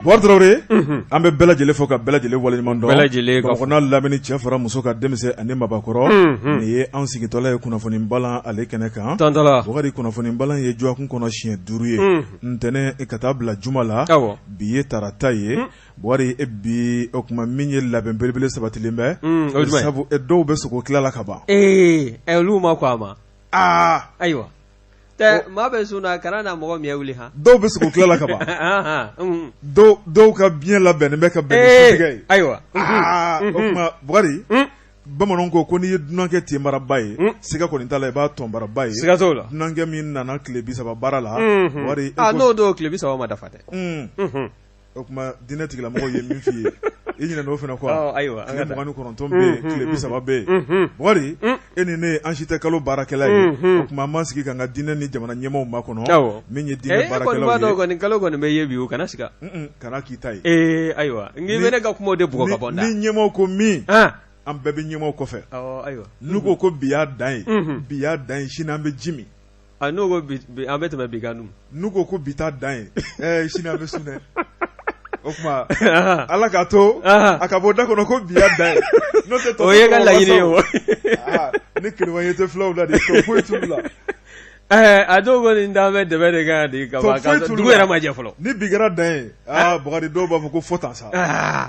Bubakari Tarawele, unhun, an bɛ bɛɛ lajɛlen fo ka bɛɛ lajɛlen waleɲuman dɔn, bɛɛ lajɛlen ka fo, Bamakɔ n'a lamini cɛ fara muso kan denmisɛn ani mabakɔrɔ, unhun, nin ye anw sigitɔla ye kunnafoni balan ale kɛnɛ kan, tantala, Bubakari kunnafoni balan ye dɔgɔkun kɔnɔ siɲɛ 5 ye, unhun, ntɛnɛn ka taa bila juma la, awɔ, bi ye tarata ye, Bubakari bi o tuma min ye labɛn belebele sabatilen bɛ, un, o ye jumɛn ye, sabu dɔw bɛ sogo tila la ka ban, ee olu ma kɔn a ma, aa, ayiwa tɛ maa bɛ sun na kana na mɔgɔ miɲɛ wuli han dɔw bɛ sogo tila la ka ban dɔw ka biɲɛ labɛnnen bɛ ka bɛn ni suntigɛ ye ayiwa aa o tuma Bukari bamananw ko ko n'i ye dunankɛ tenbaraba ye siga kɔni t'a la i b'a tɔnbaraba ye siga t'o la dunankɛ min nana tile 30 baara la Bukari n'o don tile 30 ma dafa dɛ o tuma diinɛ tigilamɔgɔw ye min f'i ye i ɲinɛna o fana kɔ ayiwa tile 29 bɛ yen tile 30 bɛ yen Bukari e ni ne an si tɛ kalo baarakɛla ye o tuma an b'an sigi k'an ka diinɛ ni jamana ɲɛmaaw makɔnɔ min ye diinɛ baarakɛlaw ye kɔni kalo kɔni bɛ ye bi o kana siga kana k'i ta ye ee ayiwa n k'i bɛ ne ka kuma de bugɔ ka bɔ n da ni ɲɛmaaw ko min an bɛɛ bɛ ɲɛmaaw kɔfɛ ayiwa n'u ko bi y'a dan ye bi y'a dan ye sini an bɛ ji min N'u ko an bɛ tɛmɛ bi kan dun n'u ko ko bi t'a dan ye sini an bɛ sun dɛ o tuma ala k'a to a ka bɔ da kɔnɔ ko bi y'a dan ye n'o tɛ o ye ka laɲini ye o ni kerewa ye tɛ fulaw la de tɔ foyi t'u la a dɔw ko nin t'an bɛ dɛmɛ de kan de ka dugu yɛrɛ ma jɛ fɔlɔ ni bi kɛra dan ye aa Bukari dɔw b'a fɔ ko fo tan sa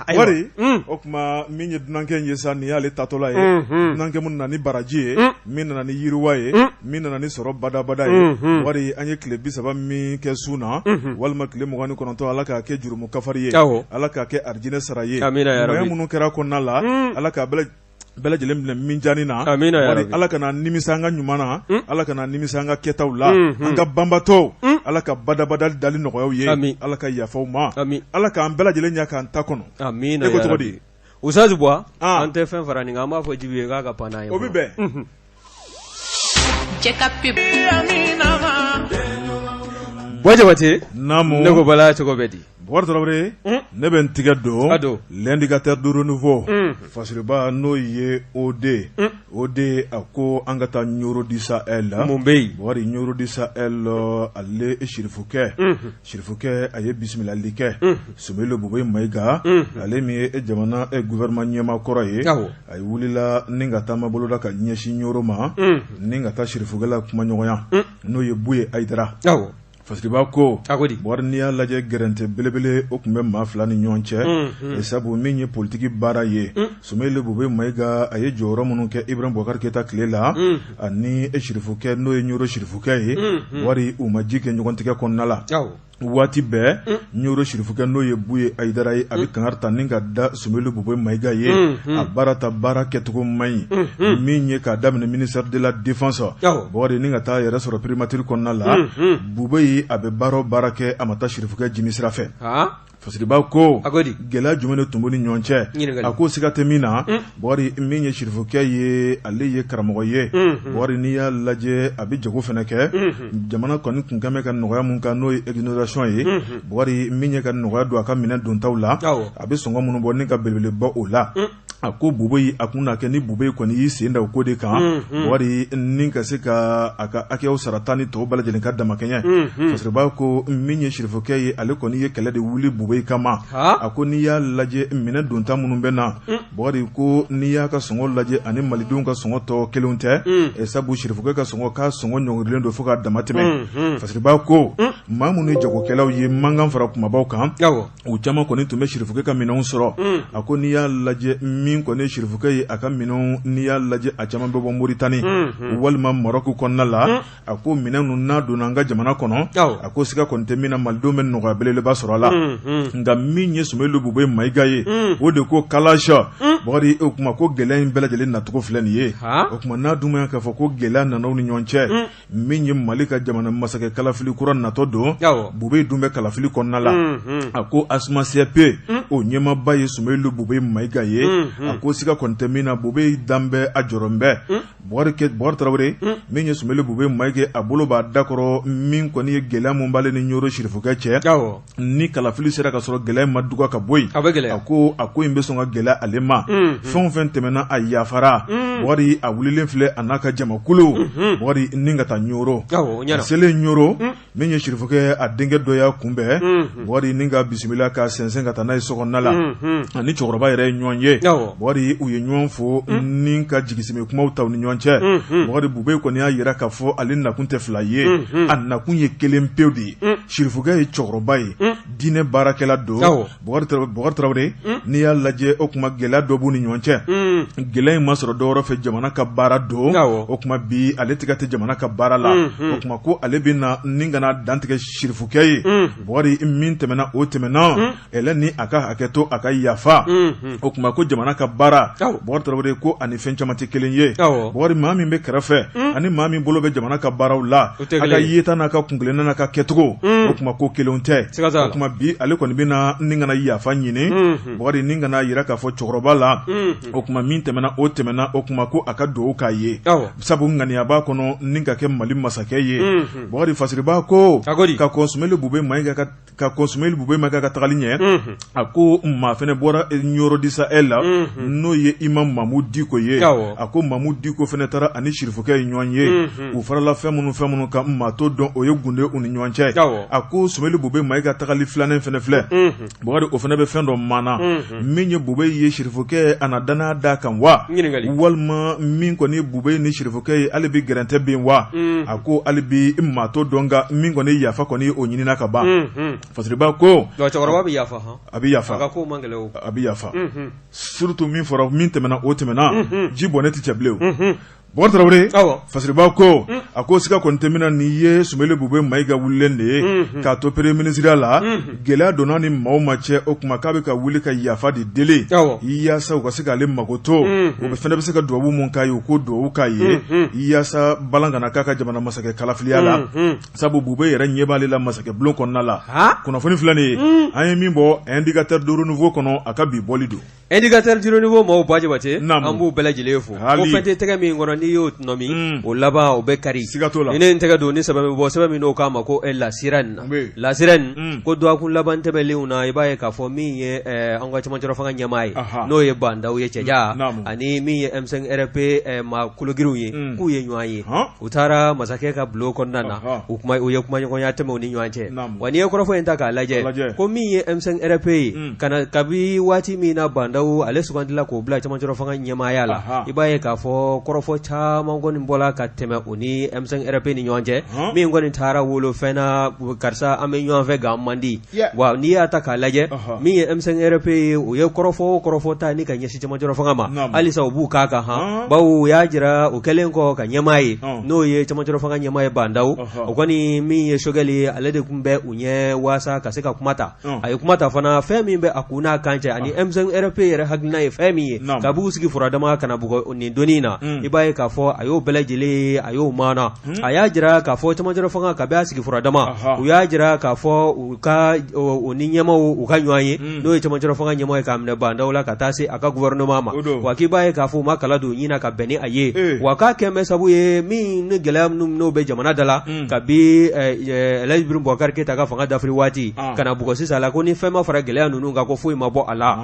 Bukari o tuma min ye dunankɛ in ye sa nin y'ale taatɔla ye dunankɛ min nana ni baraji ye min nana ni yiriwa ye min nana ni sɔrɔ badabada ye Bukari an ye tile 30 min kɛ sun na walima tile 29 Ala k'a kɛ jurumu kafari ye Ala k'a kɛ arijinɛ sara ye ɲumanya minnu kɛra kɔnɔna la Ala k'a bɛɛ bɛɛ lajɛlen minɛ minzani na Ala kana nimisa an ka ɲuman na Ala kana nimisa an ka kɛtaw la an ka banbatɔw Ala ka badabada dali nɔgɔya u ye Ala ka yafa u ma Ala k'an bɛɛ lajɛlen ɲɛ k'an ta kɔnɔ amiina e ko cogo di Ustaz Buwa an tɛ fɛn fara nin kan an b'a fɔ Jibi ye k'a ka pan n'an ye o bɛ bɛn Buwa Jabate naamu ne ko bala cogo bɛ di Bukari Tarawele ne bɛ n tigɛ don a don l'indicateur du renouveau Fasiriba n'o ye OD OD a ko an ka taa Ɲɔrɔ du Sahel la mun bɛ yen Bukari Ɲɔrɔ du Sahel ale sirifukɛ sirifukɛ a ye bisimilali kɛ Soumeylou Boubèye Maïga ale min ye jamana gouvernement ɲɛmaa kɔrɔ ye a ye wulila ni ka taama boloda ka ɲɛsin Ɲɔrɔ ma ni ka taa sirifukɛ la kumaɲɔgɔnya n'o ye Buye Hayidara Fasiriba ko Bukari n'i y'a lajɛ gɛrɛntɛ belebele o tun bɛ maa fila ni ɲɔgɔn cɛ sabu min ye politiki baara ye Soumeylou Boubèye Maïga a ye jɔyɔrɔ minnu kɛ Ibrahim Boubacar Keita tile la ani sirifukɛ n'o ye Ɲɔrɔ sirifukɛ ye Bukari u ma ji kɛ ɲɔgɔn tigɛ kɔnɔna la waati bɛɛ Ɲɔrɔ sirifukɛ n'o ye Buye Hayidara ye a bɛ kangari ta ni ka da Soumeylou Boubèye Maïga ye a baara ta baara kɛcogo man ɲi min ye k'a daminɛ ministère de la défense Bukari ni ka taa yɛrɛ sɔrɔ primature kɔnɔna la Boubèye a bɛ baara o baara kɛ a ma taa sirifukɛ jimi sira fɛ Fasiriba ko gɛlɛya jumɛn de tun b'u ni ɲɔgɔn cɛ a ko siga tɛ min na Bukari min ye sirifukɛ ye ale ye karamɔgɔ ye Bukari n'i y'a lajɛ a bɛ jago fana kɛ jamana kɔni kun kɛlen bɛ ka nɔgɔya min kan n'o ye exonération ye Bukari min ye ka nɔgɔya don a ka minɛn dontaw la a bɛ sɔngɔ minnu bɔ ni ka belebele bɔ o la a ko Boubèye a kun n'a kɛ ni Boubèye kɔni y'i sen da o ko de kan Bukari ni ka se ka a ka hakɛw sarata ni tɔw bɛɛ lajɛlen ka damakɛɲɛ Fasiriba ko min ye sirifukɛ ye ale kɔni ye kɛlɛ de wuli Boubèye kama a ko n'i y'a lajɛ minɛn donta minnu bɛ na Bukari ko n'i y'a ka sɔngɔ lajɛ ani malidenw ka sɔngɔ tɔ kelenw tɛ sabu sirifukɛ ka sɔngɔ k'a sɔngɔ ɲɔngirilen don fo ka damatɛmɛ Fasiriba ko maa minnu ye jagokɛlaw ye mankan fara kumabaw kan u caman kɔni tun bɛ sirifukɛ ka minɛnw sɔrɔ a ko n'i y'a lajɛ min kɔni ye sirifukɛ ye a ka minɛnw n'i y'a lajɛ a caman bɛ bɔ Moritani walima Maroc kɔnɔna la a ko minɛn ninnu n'a donna an ka jamana kɔnɔ a ko siga kɔni tɛ min na malidenw bɛ nɔgɔya belebeleba sɔrɔ a la nka min ye Soumeylou Boubèye Maïga ye o de ko kalasa Bukari o tuma ko gɛlɛya in bɛɛ lajɛlen nacogo filɛ nin ye o tuma n'a dun k'a fɔ ko gɛlɛya nana u ni ɲɔgɔn cɛ min ye Mali ka jamana masakɛ kalafili kura natɔ don Boubèye dun bɛ kalafili kɔnɔna la a ko ASMA CP o ɲɛmaaba ye Soumeylou Boubèye Maïga ye. A ko siga kɔni tɛ min na, Bubɛyi dan bɛ a jɔrɔ bɛɛ. Bubakari Tarawele, min ye Sumeli Bubɛyi Mayiga, a bolo b'a dakɔrɔ min kɔni ye gɛlɛya min b'ale ni Ɲɔrɔ sirifukɛ cɛ, ni kalafili sera ka sɔrɔ gɛlɛya ma duga ka bɔ yen, a ko a ko in bɛ sɔn ka gɛlɛya ale ma. Fɛn o fɛn tɛmɛna, a yafara. Bubakari a wulilen filɛ, a n'a ka jamakulu, Bubakari ni ka taa Ɲɔrɔ. A selen Ɲɔrɔ, min ye sirifukɛ a denkɛ dɔ y'a kunbɛn, Bubakari ni ka bisimila ka sɛnsɛn ka taa n'a ye so kɔnɔna la. Ani cɛkɔrɔba yɛrɛ ye ɲɔgɔn ye. Bubakari, u ye ɲɔgɔn fo ni ka jigisɛmɛ kumaw ta u ni ɲɔgɔn cɛ. Bubakari, Bubɛyi kɔni y'a jira k'a fɔ ale nakun tɛ fila ye, a nakun ye kelen pewu de ye. Sirifukɛ ye cɛkɔrɔba ye, diinɛ baarakɛla don. Bubakari Tarawele, n'i y'a lajɛ, o tuma gɛlɛya dɔ b'u ni ɲɔgɔn cɛ. Gɛlɛya in ma sɔrɔ dɔwɛrɛ fɛ, jamana ka baara don. O tuma bi ale tigɛ tɛ jamana ka baara la. O tuma ko ale bɛ na ni ka na dantigɛ sirifukɛ ye. Bubakari, min tɛmɛna, o tɛmɛna. Ɛlɛ ni a ka hakɛ to, a ka yafa. O tuma ko jamana ka baara, Bubakari Tarawele, ko ani fɛn caman tɛ kelen ye. Bubakari, maa min bɛ kɛrɛfɛ ani maa min bolo bɛ jamana ka baaraw la, a ka yeta n'a ka kuntilenna n'a ka kɛcogo, o tuma ko kelenw tɛ. O tuma bi ale kɔni bɛ na ni ka na yafa ɲini, Bubakari, ni ka na jira k'a fɔ cɛkɔrɔba la, o tuma min tɛmɛna, o tɛmɛna. O tuma ko a ka dugawu k'a ye, sabu ŋaniya b'a kɔnɔ ni ka kɛ Mali masakɛ ye. Bubakari, Fasiriba ko ka kɔn Sumeli Bubɛyi Mayiga ka ka kɔn Sumeli Bubɛyi Mayiga ka tagali ɲɛ, a ko maa fana bɔra Ɲɔrɔ du Sahel la, n'o ye Imam Mamu Diko ye. A ko Mamu Diko fana taara ani sirifukɛ ye ɲɔgɔn ye. U farala fɛn minnu kan, maa t'o dɔn, o ye gundo u ni ɲɔgɔn cɛ. A ko Sumeli Bubɛyi Mayiga tagali filanan fana filɛ, Bubakari, o fana bɛ fɛn dɔ maana. Min ye Bubɛyi ye sirifukɛ a na danaya d'a kan wa, walima min kɔni Bubɛyi ni sirifukɛ ye, hali bi gɛrɛntɛ bɛ yen wa? A ko hali bi maa t'o dɔn, nka min kɔni yafa kɔni o ɲinina ka ban. Fasiriba ko cɛkɔrɔba bɛ yafa, a bɛ yafa, a bɛ yafa, surtout min fɔra, min tɛmɛna, o tɛmɛna, ji bɔnnen tɛ cɛ bilen. Bubakari Tarawele, Fasiriba ko a ko siga kɔni tɛ min na, nin ye Sumeli Bubɛyi Mayiga wulilen de ye k'a to premier ministre la. Gɛlɛya donna ni maaw ma cɛ. O tuma k'a bɛ ka wuli ka yafa de deli yaasa u ka se k'ale magoto. U bɛ fana bɛ se ka dubabu mun k'a ye, u ko dubabu k'a ye yaasa balan kana k'a ka jamana masakɛ kalafiliya la, sabu Bubɛyi yɛrɛ ɲɛ b'ale la masakɛ bulon kɔnɔna la. Kunnafoni filɛ nin ye, an ye min bɔ Indicateur du Renouveau kɔnɔ, a ka bi bɔli don. Indicateur du Renouveau maaw, Ba Jabate, an b'u bɛɛ lajɛlen fo. Ko fɛn tɛ tɛgɛ min kɔnɔ, n'i y'o tɔnɔmi, o laban o bɛ kari. Siga t'o la. Ni ne ye n tɛgɛ don ni sɛbɛn bɛ bɔ, sɛbɛn min n'o k'a ma ko La Sirène, La Sirène ko dɔgɔkun laban tɛmɛnlenw na, i b'a ye k'a fɔ min ye an ka cɛmancɛrɔ fanga ɲɛmaa ye, n'o ye Ba Ndaw ye cɛja, ani min ye M5 RP maa kologirinw ye, k'u ye ɲɔgɔn ye. U taara masakɛ ka bulon kɔnɔna na, u ye kumaɲɔgɔnya tɛmɛ u ni ɲɔgɔn cɛ. Wa n'i ye kɔrɔfɔ in ta k'a lajɛ, ko min ye M5 RP ye, ka na kabi waati min na Ba Ndaw ale sugandila k'o bila cɛmancɛrɔ fanga ɲɛmaaya la, i b'a ye k'a fɔ kɔrɔfɔ caman kɔni bɔla ka tɛmɛ u ni M5 RP ni ɲɔgɔn cɛ, min kɔni taara wolo fɛn na, karisa an bɛ ɲɔgɔn fɛ nka an man di. Wa n'i y'a ta k'a lajɛ, min ye M5 RP ye, u ye kɔrɔfɔ o kɔrɔfɔ ta ni ka ɲɛsin cɛmancɛrɔ fanga ma, halisa u b'u k'a kan han, bawo u y'a jira u kɛlen kɔ ka ɲɛmaa ye, n'o ye cɛmancɛrɔ fanga ɲɛmaa ye Ba Ndaw, o kɔni min ye Choguel ye, ale de tun bɛ u ɲɛ waasa ka se ka kuma ta. A ye kuma ta fana, fɛn min bɛ a kun n'a kan cɛ ani M5 RP yɛrɛ hakilina ye fɛn min ye kabi u sigi furadama ka na bugɔ nin doni in na, i b'a ye k'a fɔ a y'o bɛɛ lajɛlen a y'o maana. A y'a jira k'a fɔ cɛmancɛrɔ fanga kabi a sigi furadama, u y'a jira k'a fɔ u ka u ni ɲɛmaaw u ka ɲɔgɔn ye, n'o ye cɛmancɛrɔ fanga ɲɛmaa ye k'a minɛ Ba Ndaw la ka taa se a ka gouvernement ma. Wa k'i b'a ye k'a fɔ u ma kala don ɲin na ka bɛn ni a ye, wa k'a kɛn bɛ sabu ye min ni gɛlɛya minnu n'o bɛ jamana da la kabi Elhaji Ibrahim Boubacar Keita ka fanga dafiri waati ka na bugɔ sisan la, ko ni fɛn ma fara gɛlɛya ninnu kan, ko foyi ma bɔ a la.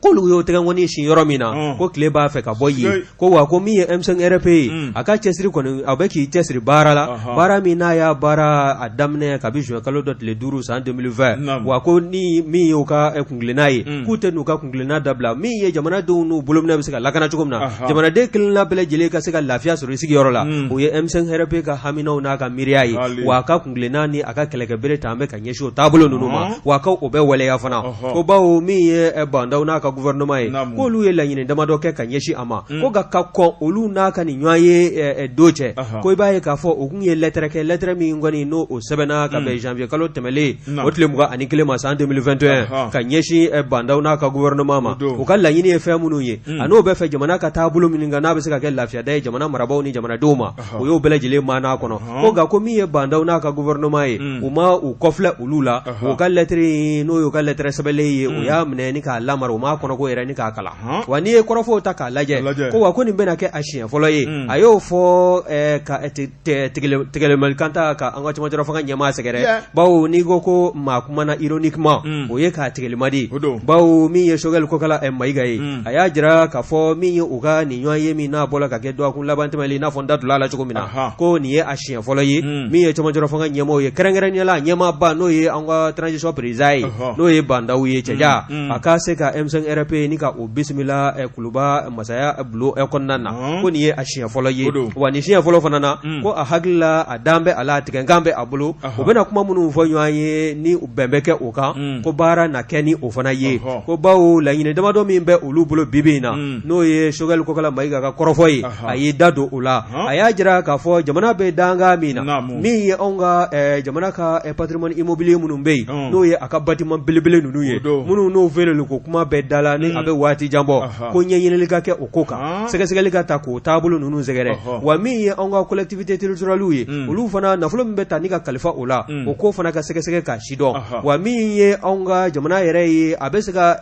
K'olu y'o tɛgɛnkɔni sin yɔrɔ min na, ko tile b'a fɛ ka bɔ yen. Ko wa ko min ye M5 RP ye, a ka cɛsiri kɔni, a bɛ k'i cɛsiri baara la, baara min n'a y'a baara a daminɛ kabi juin kalo dɔ tile 5 san 2020. Wa ko ni min y'u ka kuntilenna ye, k'u tɛ n'u ka kuntilenna dabila. Min ye jamanadenw n'u bolominɛ bɛ se ka lakana cogo min na, jamanaden kelenna bɛɛ lajɛlen ka se ka lafiya sɔrɔ i sigiyɔrɔ la, o ye M5 RP ka haminaw n'a ka miiriya ye. Wa a ka kuntilenna ni a ka kɛlɛkɛbere ta an bɛ ka ɲɛsin o taabolo ninnu ma, wa ko o bɛ waleya fana. Ko bawo min ye Ba Ndaw n'a ka gouvernement ye, k'olu ye laɲini damadɔ kɛ ka ɲɛsin a ma, ko nka ka kɔn olu n'a ka nin ɲɔgɔn ye don cɛ, ko i b'a ye k'a fɔ u tun ye lɛtɛrɛ kɛ, lɛtɛrɛ min kɔni n'o o sɛbɛnna ka bɛn janvier kalo tɛmɛlen o tile 21 ma san 2021 ka ɲɛsin Ba Ndaw n'a ka gouvernement ma. U ka laɲini ye fɛn minnu ye, a n'o bɛ fɛ jamana ka taabolo min kan n'a bɛ se ka kɛ lafiyada ye jamana marabaaw ni jamanadenw ma, o y'o bɛɛ lajɛlen maana kɔnɔ. Ko nka ko min ye Ba Ndaw n'a ka gouvernement ye, u ma u kɔfilɛ olu la. U ka lɛtɛrɛ, n'o y'u ka lɛtɛrɛ sɛbɛnlen ye, u y'a minɛ ni k'a lamara, u m'a kɔnɔko yɛrɛ ni k'a kalan wa n'i ye kɔrɔfɔw ta k'a lajɛ ko wa ko nin bɛna kɛ a siɲɛ fɔlɔ ye a y'o fɔ ka tigɛlɛmalikan ta ka an ka cɛmancɛrɔ fanga ɲɛmaa sɛgɛrɛ bawo n'i ko ko maa kumana ironiquement o ye k'a tigɛlimadi bawo min ye Choguel Kokala Mayiga ye a y'a jira k'a fɔ min ye u ka nin ɲɔgɔn ye min n'a bɔra ka kɛ dɔgɔkun laban tɛmɛnen i n'a fɔ n da donna a la cogo min na ko nin ye a siɲɛ fɔlɔ ye min ye cɛmancɛrɔ fanga ɲɛmaaw ye kɛrɛnkɛrɛnnenya la ɲɛmaaba n'o ye an ka transition président ye n'o ye Ba Ndaw ye cɛja a ka se ka M5 RP ni ka o bisimila Kuluba masaya bulon kɔnɔna na ko nin ye a siɲɛ fɔlɔ ye wa nin siɲɛ fɔlɔ fana na ko a hakili la a dan bɛ a la a tigɛnkan bɛ a bolo u bɛna kuma minnu fɔ ɲɔgɔn ye ni bɛn bɛ kɛ o kan ko baara na kɛ ni o fana ye ko bawo laɲini damadɔ min bɛ olu bolo bi bi in na n'o ye Choguel Kokala Mayiga ka kɔrɔfɔ ye a y'i da don o la a y'a jira k'a fɔ jamana bɛ danga min na min ye anw ka jamana ka patrimoine immobilier minnu bɛ yen n'o ye a ka bâtiment belebele ninnu ye minnu n'o feereli ko kuma bɛɛ da la ni a bɛ waati jan bɔ ko ɲɛɲinili ka kɛ o ko kan sɛgɛsɛgɛli ka ta k'o taabolo ninnu sɛgɛrɛ wa min ye anw ka collectivité territoriale ye olu fana nafolo min bɛ ta ni ka kalifa o la o ko fana ka sɛgɛsɛgɛ k'a sidɔn wa min ye anw ka jamana yɛrɛ ye a bɛ se ka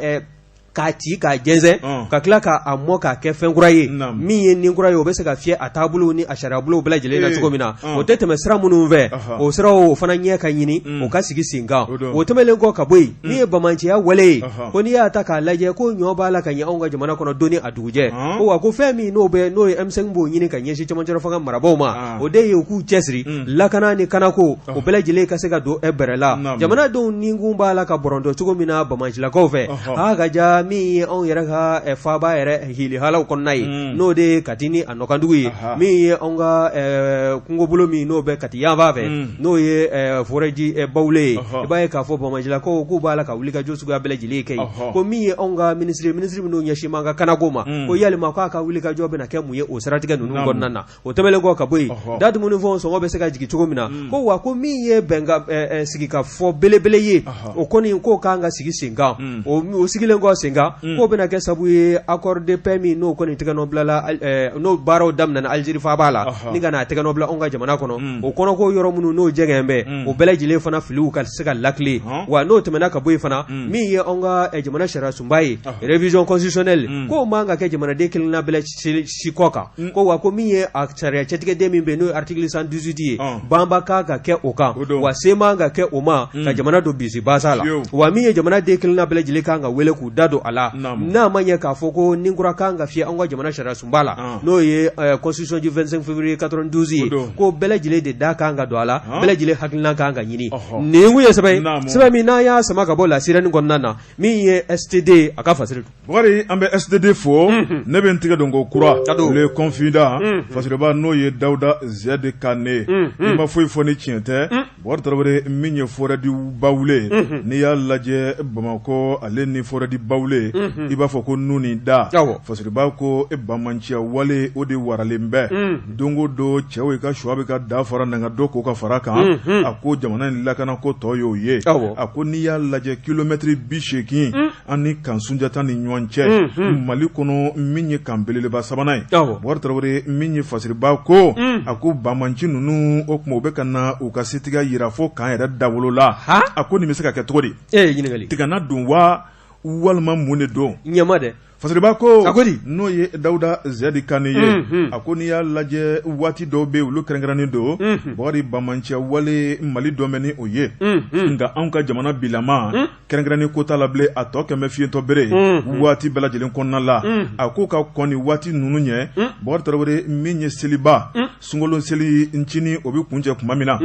k'a ci k'a jɛnsɛn ka tila k'a mɔ k'a kɛ fɛn kura ye min ye ni kura ye o bɛ se ka fiyɛ a taabolo ni a sariyabolo bɛɛ lajɛlen na cogo min na o tɛ tɛmɛ sira minnu fɛ o siraw o fana ɲɛ ka ɲini o ka sigi sen kan o tɛmɛnen kɔ ka bɔ yen min ye banbaanciya wale ye ko n'i y'a ta k'a lajɛ ko ɲɔ b'a la ka ɲɛ anw ka jamana kɔnɔ don ni a dugujɛ ko wa ko fɛn min n'o bɛ n'o ye M5 b'o ɲini ka ɲɛsin cɛmancɛrɔ fanga marabaaw ma o de ye u k'u cɛsiri lakana ni kanako o bɛɛ lajɛlen ka se ka don bɛrɛ la jamanadenw nikun b'a la ka bɔrɔntɔ cogo min na banbaancilakaw fɛ aa ka ja min ye anw yɛrɛ ka faaba yɛrɛ hihalaw kɔnɔna ye n'o de ye Kati ni a nɔkandugu ye min ye anw ka kungobolo min n'o bɛ Kati yanfan fɛ n'o ye forêt de Bawule ye i b'a ye k'a fɔ banbaancilakaw k'u b'a la ka wulikajɔ suguya bɛɛ lajɛlen kɛ yen ko min ye anw ka minisiri minnu ɲɛsin b'an ka kanako ma ko yalima k'a ka wulikajɔ bɛna kɛ mun ye o siratigɛ ninnu kɔnɔna na o tɛmɛnen kɔ ka bɔ yen da dumunifɛnw sɔngɔ bɛ se ka jigin cogo min na ko wa ko min ye bɛnkan sigikafɔ belebele ye o kɔni k'o kan ka sigi sen kan o sigilen kɔ sen kan k'o bɛna kɛ sabu ye accord de paix min n'o kɔni tɛgɛnɔ bilala n'o baaraw daminɛna Algérie faaba la ni ka n'a tɛgɛnɔ bila anw ka jamana kɔnɔ o kɔnɔko yɔrɔ minnu n'o jɛngɛn bɛ o bɛɛ lajɛlen fana filiw ka se ka latilen wa n'o tɛmɛna ka bɔ yen fana min ye anw ka jamana sariyasunba ye révision constitutionnelle k'o man ka kɛ jamanaden kelenna bɛɛ si kɔ kan ko wa ko min ye a sariya cɛtigɛden min bɛ n'o ye article 118 ye banba kan ka kɛ o kan wa se man ka kɛ o ma ka jamana don bisibasa la wa min ye jamanaden kelenna bɛɛ lajɛlen kan ka wele k'u da don a la n'a ma ɲɛ k'a fɔ ko ni kura kan ka fiyɛ an ka jamana sariya sunba la n'o ye constitution du 25 février 92 ye ko bɛɛ lajɛlen de da kan ka don a la bɛɛ lajɛlen hakilina kan ka ɲini nin kun ye sɛbɛn ye sɛbɛn min n'an y'a sama ka bɔ La Sirène kɔnɔna na min ye STD a ka fasiri Bukari an bɛ STD fo ne bɛ n tigɛ don ko kura le confident fasiriba n'o ye Dawuda Ziyadi Kane i ma foyi fɔ ni tiɲɛ tɛ Bukari Tarawele min ye forêt de Bawule n'i y'a lajɛ Bamakɔ ale ni forêt de Bawule i b'a fɔ ko nun ni da fasiriba ko e banbaanciya wale o de waralen bɛ don o don cɛw i ka shɔ bɛ ka da fara na ka dɔ ko ka fara kan a ko jamana in lakanako tɔ y'o ye a ko n'i y'a lajɛ kilomɛtiri 80 an ni kan Sunjata ni ɲɔgɔn cɛ Mali kɔnɔ min ye kan belebeleba sabanan ye Bukari Tarawele min ye fasiriba ko a ko banbaanci ninnu o tuma u bɛ ka na u ka setigiya jira fo kan yɛrɛ dawolo la a ko nin bɛ se ka kɛ cogo di tigana don wa walima mun de don ɲɛma dɛ fasiriba ko n'o ye Dawuda Ziyadi Kane ye a ko n'i y'a lajɛ waati dɔw bɛ olu kɛrɛnkɛrɛnnen don Bukari banbaanciya wale Mali dɔn bɛ ni o ye nka anw ka jamana bilama kɛrɛnkɛrɛnnen ko t'a la bilen a tɔ kɛmɛ fiyentɔ bere waati bɛɛ lajɛlen kɔnɔna la a ko ka kɔn nin waati ninnu ɲɛ Bukari Tarawele min ye seliba sunkalo seli ncinin o bɛ kuncɛ tuma min na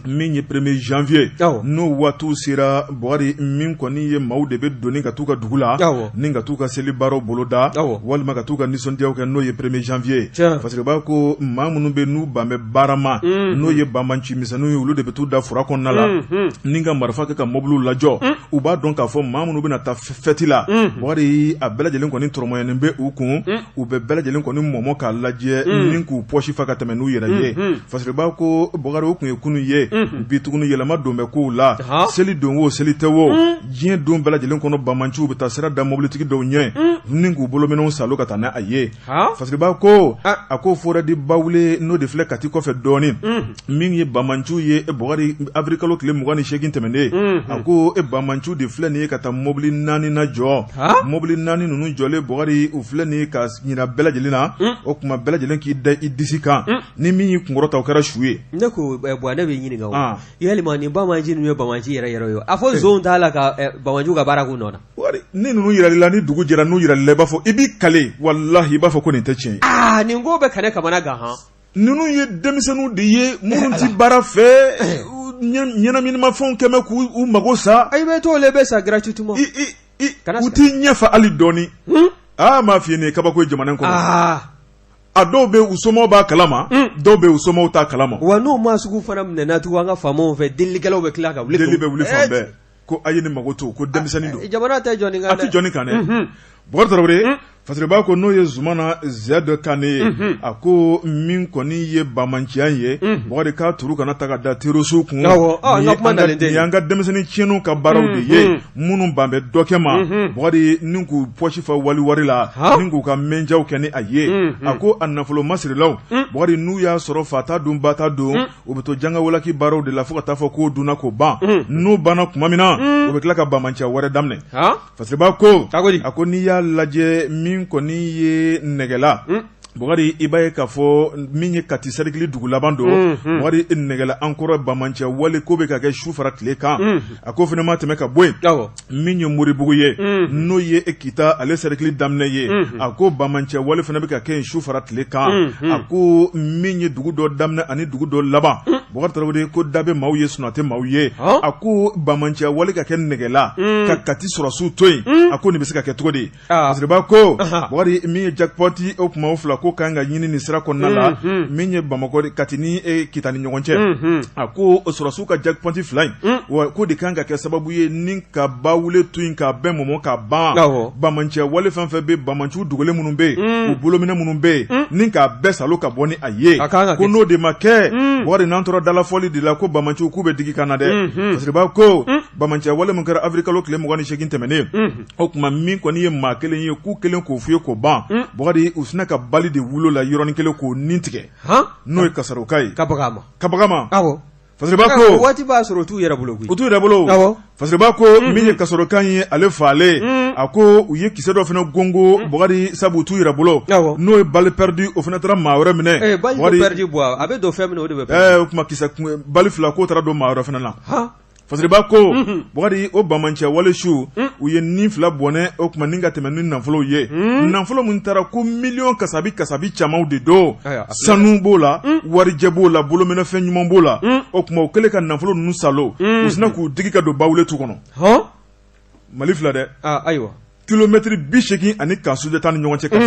min ye premier janvier n'o waatiw sera Bukari min kɔni ye maaw de bɛ doni ka t'u ka dugu la ni ka t'u ka seli baaraw boloda walima ka t'u ka nisɔndiyaw kɛ n'o ye premier janvier fasiriba ko maa minnu bɛ n'u ban bɛ baara ma n'o ye banbaanci misɛnninw ye olu de bɛ t'u da fura kɔnɔna la ni ka marifa kɛ ka mɔbiliw lajɔ u b'a dɔn k'a fɔ maa minnu bɛna taa fɛti la Bukari a bɛɛ lajɛlen kɔni tɔrɔmɔɲɔnen bɛ u kun u bɛ bɛɛ lajɛlen kɔni mɔmɔ k'a lajɛ ni k'u pɔsi fa ka tɛmɛ n'u yɛrɛ ye fasiriba ko Bukari o tun ye kunun ye bi tuguni yɛlɛma don bɛ kow la seli don o seli tɛ o diɲɛ don bɛɛ lajɛlen kɔnɔ banbaanciw bɛ taa sira da mɔbilitigi dɔw ɲɛ. Ni k'u bolominɛnw salo ka taa n'a ye. Fasiriba ko a ko forêt de Bawule n'o de filɛ Kati kɔfɛ dɔɔnin, min ye banbaanciw ye Bukari, avril kalo tile 28 tɛmɛnen, a ko e banbaanciw de filɛ nin ye ka taa mobili 4 na jɔ. Mobili 4 ninnu jɔlen Bukari, u filɛ nin ye ka ɲina bɛɛ lajɛlen na. O tuma bɛɛ lajɛlen k'i da i disi kan, ni min y'i kunkɔrɔta, o kɛra su ye. Ne ko bɔn, ne b'i ɲininka, o yalima nin banbaanci ninnu ye banbaanci yɛrɛ yɛrɛ ye? A fɔ nson t'a la ka banbaanciw ka baara k'u nɔ na. Ni ninnu yiral'i la, ni dugu jɛra, n'u yiral'i la, i b'a fɔ, i b'i kale, walahi, i b'a fɔ ko nin tɛ tiɲɛ ye. Aa, nin ko bɛ ka ne kamana gan han. Ninnu ye denmisɛnninw de ye minnu ti baara fɛ, ɲɛnaminimafɛnw kɛmɛ k'u mago sa. I bɛ t'o le bɛ sa gratuitement. U t'i ɲɛfa hali dɔɔnin. Aa, m'a f'i ye, nin ye kabako ye jamana in kɔnɔ. A dɔw bɛ u somɔgɔw b'a kalama, dɔw bɛ u somɔgɔw t'a kalama. Wa n'o maa sugu fana minɛna tugun an ka faamaw fɛ, delilikɛlaw bɛ tila ka wuli. Deli bɛ wuli fan bɛɛ ko a ye nin mago to, ko denmisɛnnin don. Jamana tɛ jɔ nin kan dɛ. A tɛ jɔ nin kan dɛ. Bukari Tarawele, Fasiriba ko n'o ye Zumana Ziyad Kane ye, a ko min kɔni ye banbaanciya ye, Bukari, k'a turu kana ta ka da terroristew kun. Nin y'an ka denmisɛnnin tiɲɛniw ka baaraw de ye, minnu ban bɛ dɔ kɛ ma, Bukari, ni k'u pɔsi fa wali wari la, ni k'u ka mɛnjaw kɛ ni a ye. A ko a nafolo masirilaw, Bukari, n'u y'a sɔrɔ fa t'a dun, ba t'a dun, u bɛ to jangawalaki baaraw de la fo ka taa fɔ k'o dunna k'o ban. N'o banna tuma min na, u bɛ tila ka banbaanciya wɛrɛ daminɛ. Fasiriba ko a ko n'i y'a lajɛ, min kɔni ye Nɛgɛla, Bukari, i b'a ye k'a fɔ min ye Kati sɛrikili dugu laban don, Bukari, Nɛgɛla an kɔrɔ, banbaanciya wale ko bɛ ka kɛ su fara tile kan. A ko fana ma tɛmɛ ka bɔ yen, min ye Moribugu ye, n'o ye Kita ale sɛrikili daminɛ ye, a ko banbaanciya wale fana bɛ ka kɛ yen su fara tile kan. A ko min ye dugu dɔ daminɛ ani dugu dɔ laban, Bukari Tarawele, ko da bɛ maaw ye, sunaa tɛ maaw ye. A ko banbaanciya wale ka kɛ Nɛgɛla ka Kati sɔrɔsiw to yen, a ko nin bɛ se ka kɛ cogo di? Fasiriba ko, Bukari, min ye jackpot, o kuma o fila ko kan ka ɲini nin sira kɔnɔna la, min ye Bamakɔ Kati ni Kita ni ɲɔgɔn cɛ. A ko sɔrɔsiw ka jackpot fila in, wa ko de kan ka kɛ sababu ye ni ka Bawule to yen k'a bɛɛ mɔmɔ ka ban. Banbaanciya wale fɛn fɛn bɛ, banbaanciw dogolen minnu bɛ yen, u bolominɛ minnu bɛ yen, ni k'a bɛɛ salo ka bɔ ni a ye. Ko n'o de ma kɛ, Bukari, n'an tora dalafɔli de la ko banbaanciw k'u bɛ digi ka na dɛ. Fasiriba ko banbaanciya wale min kɛra avril kalo tile 28 tɛmɛnen, o tuma min kɔni ye maa kelen ye, k'u kelen k'o f'i ye k'o ban, Bukari, u sinna ka balle de wuli o la yɔrɔnin kelen k'o ni tigɛ, n'o ye Kasaroka ye. Ka baga ma. Ka baga ma. Fasiriba ko waati b'a sɔrɔ u t'u yɛrɛ bolo koyi. U t'u yɛrɛ bolo. Fasiriba ko min ye Kasaroka ye, ale faalen, a ko u ye kisɛ dɔ fana gongo, Bukari, sabu u t'u yɛrɛ bolo, n'o ye balle perdue, o fana taara maa wɛrɛ minɛ. Balle perdue, a bɛ don fɛn min o de bɛ O tuma kisɛ balle fila k'o taara don maa wɛrɛ fana na. Fasiriba ko, Bukari, o banbaanciya wale su, u ye ni fila bɔnɛ, o tuma ni ka tɛmɛ ni nafolo ye, nafolo min taara ko miliyɔn kasabi kasabi camanw de don, sanu b'o la, warijɛ b'o la, bolominɛfɛn ɲuman b'o la. O tuma u kɛlen ka nafolo ninnu salo, u sinna k'u digi ka don Bawule tu kɔnɔ. Mali fila dɛ. Ayiwa. Kilomɛtiri 80 ani Camp Sunjata ni ɲɔgɔn cɛ ka.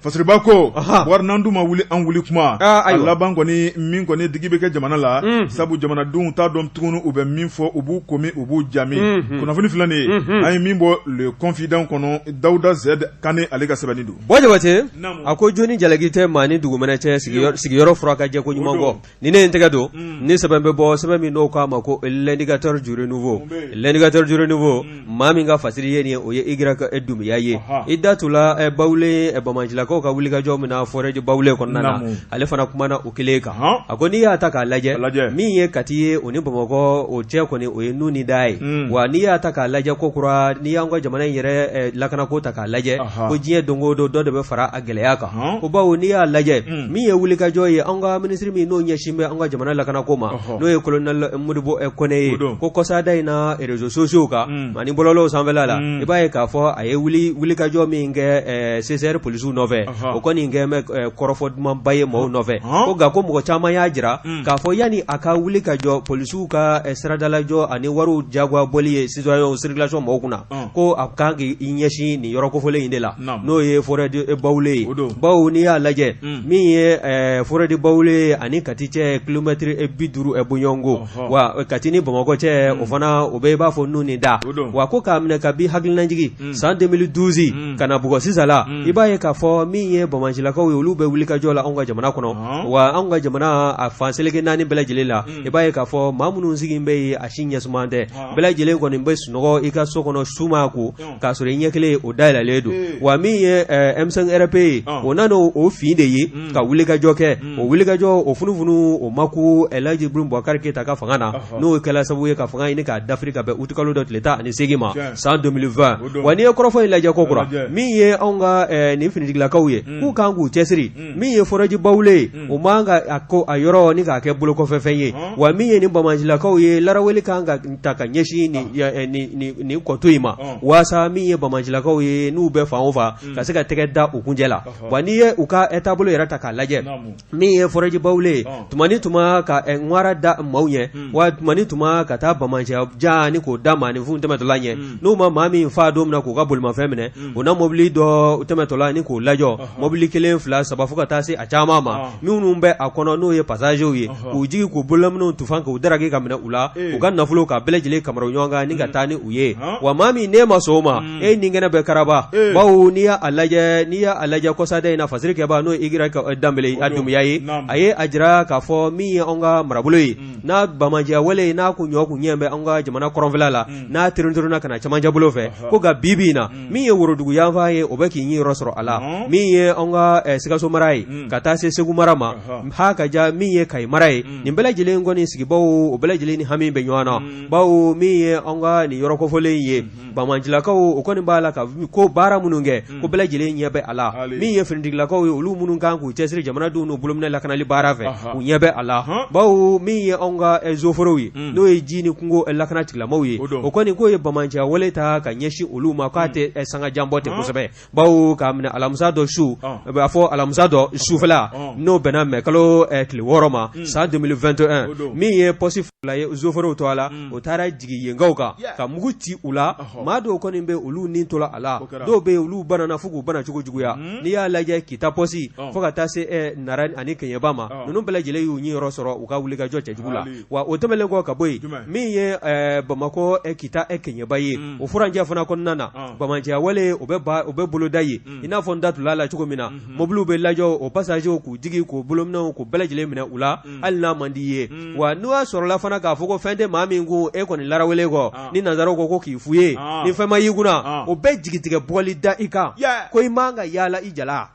Fasiriba ko, Bukari, n'an dun ma wuli, an wuli kuma a laban kɔni, min kɔni digi bɛ kɛ jamana la, sabu jamanadenw t'a dɔn tuguni u bɛ min fɔ, u b'u ko min, u b'u jami. Kunnafoni filɛ nin ye, an ye min bɔ Le Confident kɔnɔ, Dawuda Zed Kane ale ka sɛbɛnni don. Bɔ Jabate, a ko joni jalaki tɛ maa ni dugumɛnɛ cɛ, sigiyɔrɔ fura ka jɛ ko ɲuman kɔ. Ni ne ye n tɛgɛ don ni sɛbɛn bɛ bɔ, sɛbɛn min n'o k'a ma ko L'Indicateur du Renouveau. L'Indicateur du Renouveau, maa min ka fasiri ye nin ye, o ye Y Dunbiya ye. I da tula Bawule banbaancilakaw ka wulikajɔ min na forêt de Bawule kɔnɔna na, ale fana kumana o kelen kan. A ko n'i y'a ta k'a lajɛ, min ye Kati ye o ni Bamakɔ o cɛ kɔni, o ye nun ni da ye. Wa n'i y'a ta k'a lajɛ ko kura, n'i y'an ka jamana in yɛrɛ lakanako ta k'a lajɛ, ko diɲɛ don o don dɔ de bɛ fara a gɛlɛya kan. Ko bawo n'i y'a lajɛ, min ye wulikajɔ ye, an ka minisiri min n'o ɲɛsin bɛ an ka jamana lakanako ma, n'o ye colonel Modibo Kone ye, ko kɔsada in na réseaux sociaux kan ani bɔlɔlɔw sanfɛla la, i b'a ye k'a fɔ a ye wulikajɔ min kɛ CCR polisiw nɔfɛ, o kɔni kɛ bɛ kɔrɔfɔ dumanba ye maaw nɔfɛ. Ko nka ko mɔgɔ caman y'a jira k'a fɔ yanni a ka wuli ka jɔ polisiw ka siradalajɔ ani wariw jagoya bɔli ye citoyen circulation mɔgɔw kunna, ko a kan k'i ɲɛsin nin yɔrɔ kofɔlen in de la, n'o ye forêt de Bawule ye. Bawo n'i y'a lajɛ, min ye forêt de Bawule ani Kati cɛ, kilomɛtiri 50 bɔɲɔgɔnko, wa Kati ni Bamakɔ cɛ, o fana o bɛ i b'a fɔ nun ni da. Wa ko k'a minɛ kabi hakilinajigin san San 2012 ka na bugɔ sisan la, i b'a ye k'a fɔ min ye banbaancilakaw ye, olu bɛ wulikajɔ la anw ka jamana kɔnɔ, wa anw ka jamana a fan seleke naani bɛɛ lajɛlen la, i b'a ye k'a fɔ maa minnu sigilen bɛ yen, a si ɲɛsuman tɛ. Bɛɛ lajɛlen kɔni bɛ sunɔgɔ i ka so kɔnɔ, su ma ko k'a sɔrɔ i ɲɛ kelen o dayɛlɛlen don. Wa min ye M5RP ye, o nana o fin de ye ka wulikajɔ kɛ. O wulikajɔ o funufunu o ma ku Elhaji Ibrahim Boubacar Keita ka fanga na, n'o kɛla sababu ye ka fanga ɲini k'a dafiri ka bɛn utikalo dɔ tile 18 ma san 2020. Wa n'i ye kɔrɔfɔ in lajɛ kokura, min ye anw ka nin finitigilakaw ye, k'u kan k'u cɛsiri. Min ye forage Bawule ye, o man ka a ko a yɔrɔ ni k'a kɛ bolokɔfɛfɛn ye. Wa min ye nin banbaancilakaw ye, laraweli kan ka ta ka ɲɛsin nin kɔto in ma, waasa min ye banbaancilakaw ye, n'u bɛ fan o fan, ka se ka tɛgɛ da u kunjɛ la. Wa n'i ye u ka taabolo yɛrɛ ta k'a lajɛ, min ye forage Bawule ye, tuma ni tuma ka ŋwara da maaw ɲɛ, wa tuma ni tuma ka taa banbaanciya jan ni k'o da maaninfin tɛmɛtɔla ɲɛ. N'u ma maa min faa don min na k'u ka bolimafɛn minɛ, u na mobili dɔ tɛmɛtɔla ni k'o lajɔ, mobili kelen, fila, saba, fo ka taa se a caman ma. Minnu bɛ a kɔnɔ, n'o ye passagerw ye, k'u jigin k'u bolominɛnw tufan, k'u daraki ka minɛ u la, u ka nafolo ka bɛɛ lajɛlen kamara ɲɔgɔn kan ni ka taa ni u ye. Wa maa min n'e ma sɔn o ma, e ni kɛnɛ bɛ karaba. Bawo n'i y'a lajɛ, n'i y'a lajɛ kɔsada in na, fasirikɛba, n'o ye Y Danbele a Dunbiya ye, a ye a jira k'a fɔ min ye anw ka marabolo ye, n'a banbaanciya wale n'a kun ɲɔ kun ɲɛ bɛ an ka jamana kɔrɔnfɛla la, n'a terunturunna ka na camancɛ bolo fɛ, ko nka bi bi in na, min ye worodugu yanfan ye, o bɛ k'i ɲiyɔrɔ sɔrɔ a la. Min ye an ka Sikaso mara ye, ka taa se Segu mara ma, ha ka ja min ye Kayi mara ye, nin bɛɛ lajɛlen kɔni sigibaw, o bɛɛ lajɛlen ni hami bɛ ɲɔgɔn na. Bawo min ye an ka nin yɔrɔ kofɔlen ye, banbaancilakaw, o kɔni b'a la ka ko baara minnu kɛ, ko bɛɛ lajɛlen ɲɛ bɛ a la. Min ye finitigilakaw ye, olu minnu kan k'u cɛsiri jamanadenw n'u bolominɛ lakanali baara fɛ, u ɲɛ bɛ a la. Bawo min ye anw ka eaux et forêts ye, n'o ye ji ni kungo lakana tigilamaw ye, o kɔni k'o ye banbaanciya wale ta ka ɲɛsin olu ma, k'a tɛ sanga jan bɔ ten kosɛbɛ. Bawo k'a minɛ alamisa dɔ su, a b'a fɔ alamisa dɔ sufɛla, n'o bɛnna mɛ kalo tile 6 ma san 2021, min ye poste 2 ye eaux et forêts tɔgɔ la, o taara jigin yenkaw kan ka mugu ci u la. Maa dɔw kɔni bɛ, olu ni tora a la, dɔw bɛ yen, olu banana fo k'u bana cogo juguya. N'i y'a lajɛ Kita poste fo ka taa se Nara ani Kɛɲɛba ma, ninnu bɛɛ lajɛlen y'u ɲiyɔrɔ sɔrɔ u ka wulikajɔ cɛjugu la. Wa o tɛmɛnen kɔ ka bɔ yen, min ye Bamakɔ Kita Kɛɲɛba ye, o furancɛ fana kɔnɔna na, banbaanciya wale o bɛ boloda yen. I n'a fɔ n da tula la cogo min na, mobiliw bɛ lajɔ, o passagerw k'u jigin k'u bolominɛnw k'u bɛɛ lajɛlen minɛ u la, hali n'a man di i ye. Wa n'o y'a sɔrɔla fana k'a fɔ ko fɛn tɛ maa min kun, e kɔni larawele kɔ, ni nanzaraw ko k'i fu ye, ni fɛn ma y'i kunna, o bɛ jigitigɛ bugɔli da i kan ko i man ka yaala i jala.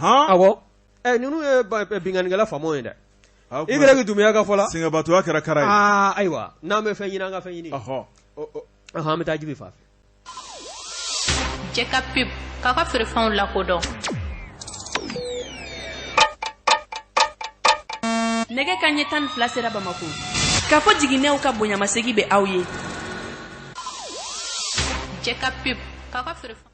Awɔ, ninnu ye binkannikɛla faamaw ye dɛ. Y Dunbiya ka fɔ la, sɛgɛnbaatɔya kɛra kara ye. Aa ayiwa, n'an bɛ fɛn ɲini, an ka fɛn ɲini. An bɛ taa Jibi fan fɛ. Cɛ ka pub k'a ka feerefɛnw lakodɔn. Nɛgɛ kanɲɛ 12 sera Bamakɔ. K'a fɔ jiginɛw ka bonyamasegin bɛ aw ye. Cɛ ka pub k'a ka feerefɛnw.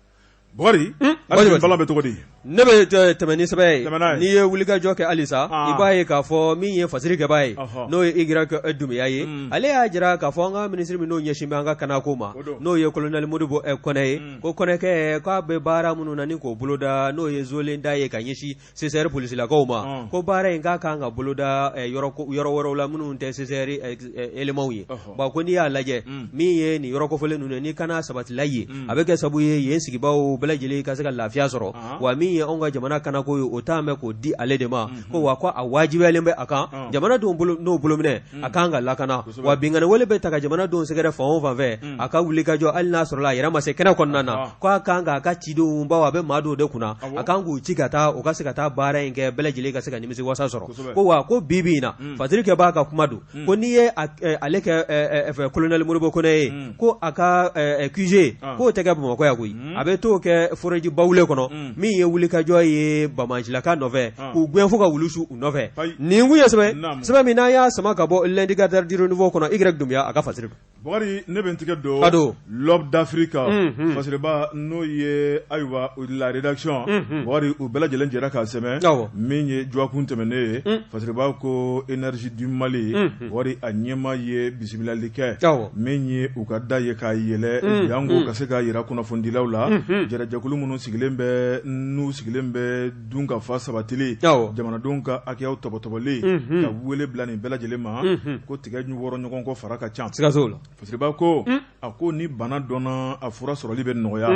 Bukari, hali balan bɛ cogo di? Ne bɛ tɛmɛ ni sɛbɛn ye, n'i ye wulikajɔ kɛ halisa, i b'a ye k'a fɔ min ye fasirikɛba ye, n'o ye Y Dunbiya ye, ale y'a jira k'a fɔ an ka minisiri min n'o ɲɛsin bɛ an ka kanako ma, n'o ye kolonɛli Modibo Kɔnɛ ye, ko Kɔnɛkɛ k'a bɛ baara minnu na ni k'o boloda, n'o ye zolen da ye ka ɲɛsin CCR polisilakaw ma, ko baara in k'a kan ka boloda yɔrɔ wɛrɛw la minnu tɛ CCR éléments ye. Bon, ko n'i y'a lajɛ, min ye nin yɔrɔ kofɔlen ninnu ye, ni kana sabatila yen, a bɛ kɛ sababu ye yen sigibaaw bɛɛ lajɛlen ka se ka lafiya sɔrɔ. Wa min ye anw ka jamana kanako ye, o taa bɛ k'o di ale de ma. Ko wa ko a wajibiyalen bɛ a kan, jamanadenw n'o bolominɛ a kan ka lakana. Wa binkanni wale bɛ ta ka jamanadenw sɛgɛrɛ fan o fan fɛ, a ka wulikajɔ, hali n'a sɔrɔla a yɛrɛ ma se kɛnɛ kɔnɔna na, ko a kan k'a ka cidenw, bawo a bɛ maa dɔw de kunna, a kan k'u ci ka taa, u ka se ka taa baara in kɛ, bɛɛ lajɛlen ka se ka nimisi wasa sɔrɔ. Ko wa ko bi bi in na, fasirikɛba ka kuma don, ko n'i ye ale kɛ kolonɛli Modibo Kɔnɛ ye, ko a ka QG k'o tɛ kɛ Bamakɔ yan koyi, a bɛ t'o kɛ forage Bawule kɔnɔ, min ye wulikajɔ ye banbaancilaka nɔfɛ, k'u gɛn fo ka wulu su u nɔfɛ. Nin kun ye sɛbɛn min n'an y'a sama ka bɔ L'Indicateur du Renouveau kɔnɔ, Y Dunbiya a ka fasiri don. Bukari, ne bɛ n tigɛ don don L'Aube d'Afrique, fasiriba n'o ye ayiwa la rédaction, Bukari, u bɛɛ lajɛlen jɛra k'a sɛbɛn min ye dɔgɔkun tɛmɛnen ye. Fasiriba ko Énergie du Mali, Bukari, a ɲɛmaa ye bisimilali kɛ, min ye u ka da ye k'a yɛlɛ janko ka se k'a jira kunnafonidilaw la, jɛrɛjɛkulu minnu sigilen bɛ, n'u sigilen bɛ dunkafa sabatili, jamanadenw ka hakɛyaw tɔbɔtɔbɔli, ka wele bila nin bɛɛ lajɛlen ma, ko tigɛ wɔrɔ ɲɔgɔn kɔ fara ka ca. Siga t'o la. Fasiriba ko a ko ni bana dɔnna, a fura sɔrɔli bɛ nɔgɔya.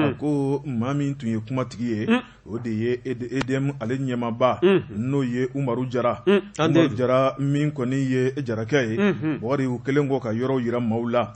A ko maa min tun ye kumatigi ye, o de ye EDM ale ɲɛmaaba, n'o ye Umaru Jara. Umaru Jara min kɔni ye jarakɛ ye, Bukari, u kɛlen kɔ ka yɔrɔw jira maaw la,